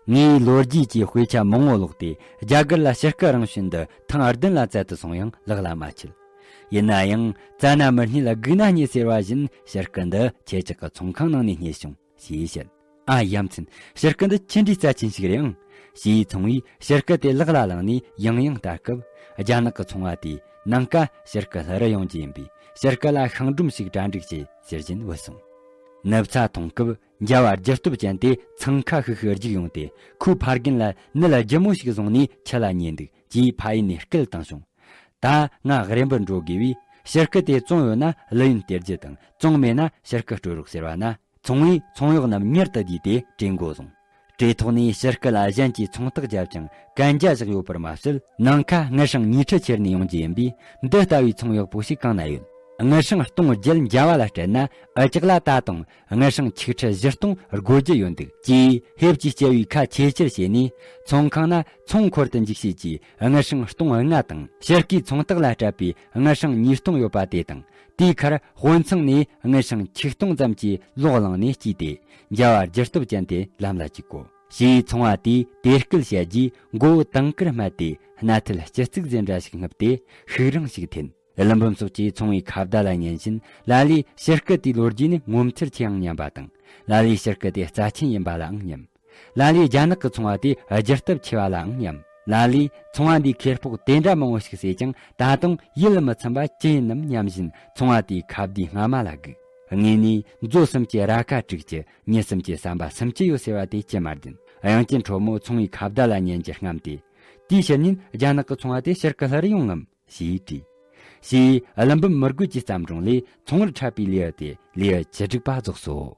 ངས་ལོ་རྒྱུས་ཀྱི་དཔེ་ཆ་མང་བོ་ཀློག་སྟེ། རྒྱ་གར་ལ་ཕྱིར་སྐུ་རང་བྱོན་འདི་ཐེངས་བདུན་ལ་བཙལ་དུ་སོང་ཡང་ལག་ལ་མ་ཆུད། ཡིན་ན་ཡང་། བཙལ་ན་མི་རྙེད་ལ་སྒུག་ན་རྙེད་ཟེར་བ་བཞིན། ཕྱིར་སྐུ་འདི་ཁྱེད་ཅག་གི་ཚོང་ཁང་ནང་ནས་རྙེད་བྱུང་། ཞེས་བཤད། ཨ། ཡ་མཚན། ཕྱིར་སྐུ་འདི་ཅི་འདྲའི་རྩ་ཆེན་ཞིག་རེད་ཨང་། ཞེས་ཚོང་བས་ཕྱིར་སྐུ་དེ་ལག་ལ་བླངས་ནས་ཡང་ཡང་ལྟ་སྐབས། རྒྱ་ནག་གི་ཚོང་བ་དེས་ནངས་ཀ་ཕྱིར་སྐུ་ལྷུ་རུ་ཡོང་རྒྱུ་ཡིན་པས། ཕྱིར་སྐུ་ལ་ཤིང་སྒྲོམ་ཞིག་གྲ་སྒྲིག་བྱེད་ཟེར་བཞིན་བུད་སོང་། ནུབ་ཚ་མཐོང་སྐབས། འཇའ་བ་རྒྱུ་སྟོབས་ཅན་དེ་འཚང་ཁ་ཤིག་ཤིག་རྒྱུགས་ཡོང་སྟེ། ཁོའི་ཕ་རྒན་ལ་ནད་ལྗིད་མོ་ཞིག་བཟུང་ནས་འཆི་ལ་ཉེ་འདུག་ཅེས་ཕ་ཡུལ་ནས་སྐད་བཏང་བྱུང་། ད་ང་རེམ་པར་འགྲོ་དགོས་པས། ཕྱིར་སྐུ་དེ་བཙོངས་ཡོད་ན་གླུ་ཡོན་སྟེར་རྒྱུ་དང་། བཙོངས་མེད་ན་ཕྱིར་སྐུ་སྤྲོད་རོགས་ཟེར་བ་ན། ཚོང་བས་ཚོང་གཡོག་རྣམས་མྱུར་དུ་བསྡུས་ཏེ་བྲོས་འགོ་བཟུང་། བྲོས་ཐོག་ནས་ཕྱིར་སྐུ་ལ་གཞན་གྱིས་ཚོང་རྟགས་བརྒྱབ་ཀྱང་གན་རྒྱ་བཞག་ཡོད་པར་མ་ཟད། ནངས་ཁ་དངུལ་སྲང་ཉིས་ཁྲི་ཁྱེར་ནས་ཡོང་རྒྱུ་ཡིན་པས། འདི་ལྟ་བུའི་ཚོང་གཡོག་པོ་ཞིག་གང་ན་ཡོད། དངུལ་སྲང་སྟོང་བརྒྱད་འཇལ་བ་ལ་སྤྲད་ན། འུ་ཅག་ལ་ད་དུང་དངུལ་སྲང་ཆིག་ཁྲི་བཞི་སྟོང་དགོས་རྒྱུ་ཡོད་འདུག་ཅེས་ཕེབས་ཀྱིས་སྐྱེལ་བའི་ཁ་ཆེ་ཆེར་བྱས་ནས། ཚོང་ཁང་ན་ཚོང་འཁོར་དུ་འཇུག་བྱེད་ཀྱི་དངུལ་སྲང་སྟོང་ལྔ་དང་། ཕྱིར་སྐུའི་ཚོང་རྟགས་ལ་སྤྲད་པའི་དངུལ་སྲང་ཉིས་སྟོང་ཡོད་པ་དེ་དང་། དེའི་ཁར་དཔོན་ཚང་ནས་དངུལ་སྲང་ཆིག་སྟོང་ཙམ་གྱི་ལོག་བླངས་ནས་སྐྱེས་ཏེ། འཇའ་བ་རྒྱུ་སྟོབས་ཅན་དེ་ལམ་ལ་བཅུག་གོ། ཞེས་ཚོང་བ་དེས་དེ་སྐད་བཤད་རྗེས། མགོ་བོ་དང་དཀར་སྨད་དེ། སྣ་ཐལ་སྤྱི་གཙུག་ཟེར་འདྲ་ཞིག་སྔུབས་ཏེ། ཤུགས་རིང་ཞིག་འཐེན། ཀླུ་འབུམ་སོགས་ཀྱིས་ཚོང་བའི་ཁ་བརྡ་ལ་ཉན་བཞིན། ལ་ལས་ཕྱིར་སྐུ་དེའི་ལོ་རྒྱུས་ནི་ངོ་མཚར་ཆེ་ཡང་སྙམ་པ་དང་། ལ་ལས་ཕྱིར་སྐུ་དེ་རྩ་ཆེན་ཡིན་པ་ལའང་སྙམ། ལ་ལས་རྒྱ་ནག་གི་ཚོང་བ་དེ་རྒྱུ་སྟོབས་ཆེ་བ་ལའང་སྙམ། ལ་ལས་ཚོང་བ་འདིས་ཁེ་སྤོགས་དེ་འདྲ་མང་བོ་ཞིག་བཟས་ཀྱང་། ད་དུང་ཡིད་མི་ཚིམ་པ་ཅི་ཡིན་ནམ་སྙམ་བཞིན། ཚོང་བ་དེའི་ཁ་བརྡའི་རྔ་མ་ལ་སྒུག། དངོས་ནས་མཛོ་གསུམ་གྱི་ར་ཁ་དྲུག་ཅུ། མྱི་གསུམ་གྱི་ཟམ་པ་སུམ་ཅུ་ཡོད་ཟེར་བ་དེ་ཅི་མ་བདེན། དབྱངས་ཅན་ཁྲོ་མོ་ཚོང་བའི་ཁ་བརྡ་ལ་ཉན་རྒྱུར་རྔམ་སྟེ། དེའི་ཕྱིར་ཉིན་རྒྱ་ནག་གི་ཚོང་བ་དེ་ཕྱིར་སྐུ་ལྷུར་ཡོང་ངམ། ཞེས་བྲིས། ཞེས་ཀླུ་འབུམ་མི་རྒོད་ཀྱི་བརྩམས་སྒྲུང་ལས་ཚོང་བར་འཕྲད་པའི་ལེའུ་སྟེ་ལེའུ་བཅུ་དྲུག་པ་རྫོགས་སོ།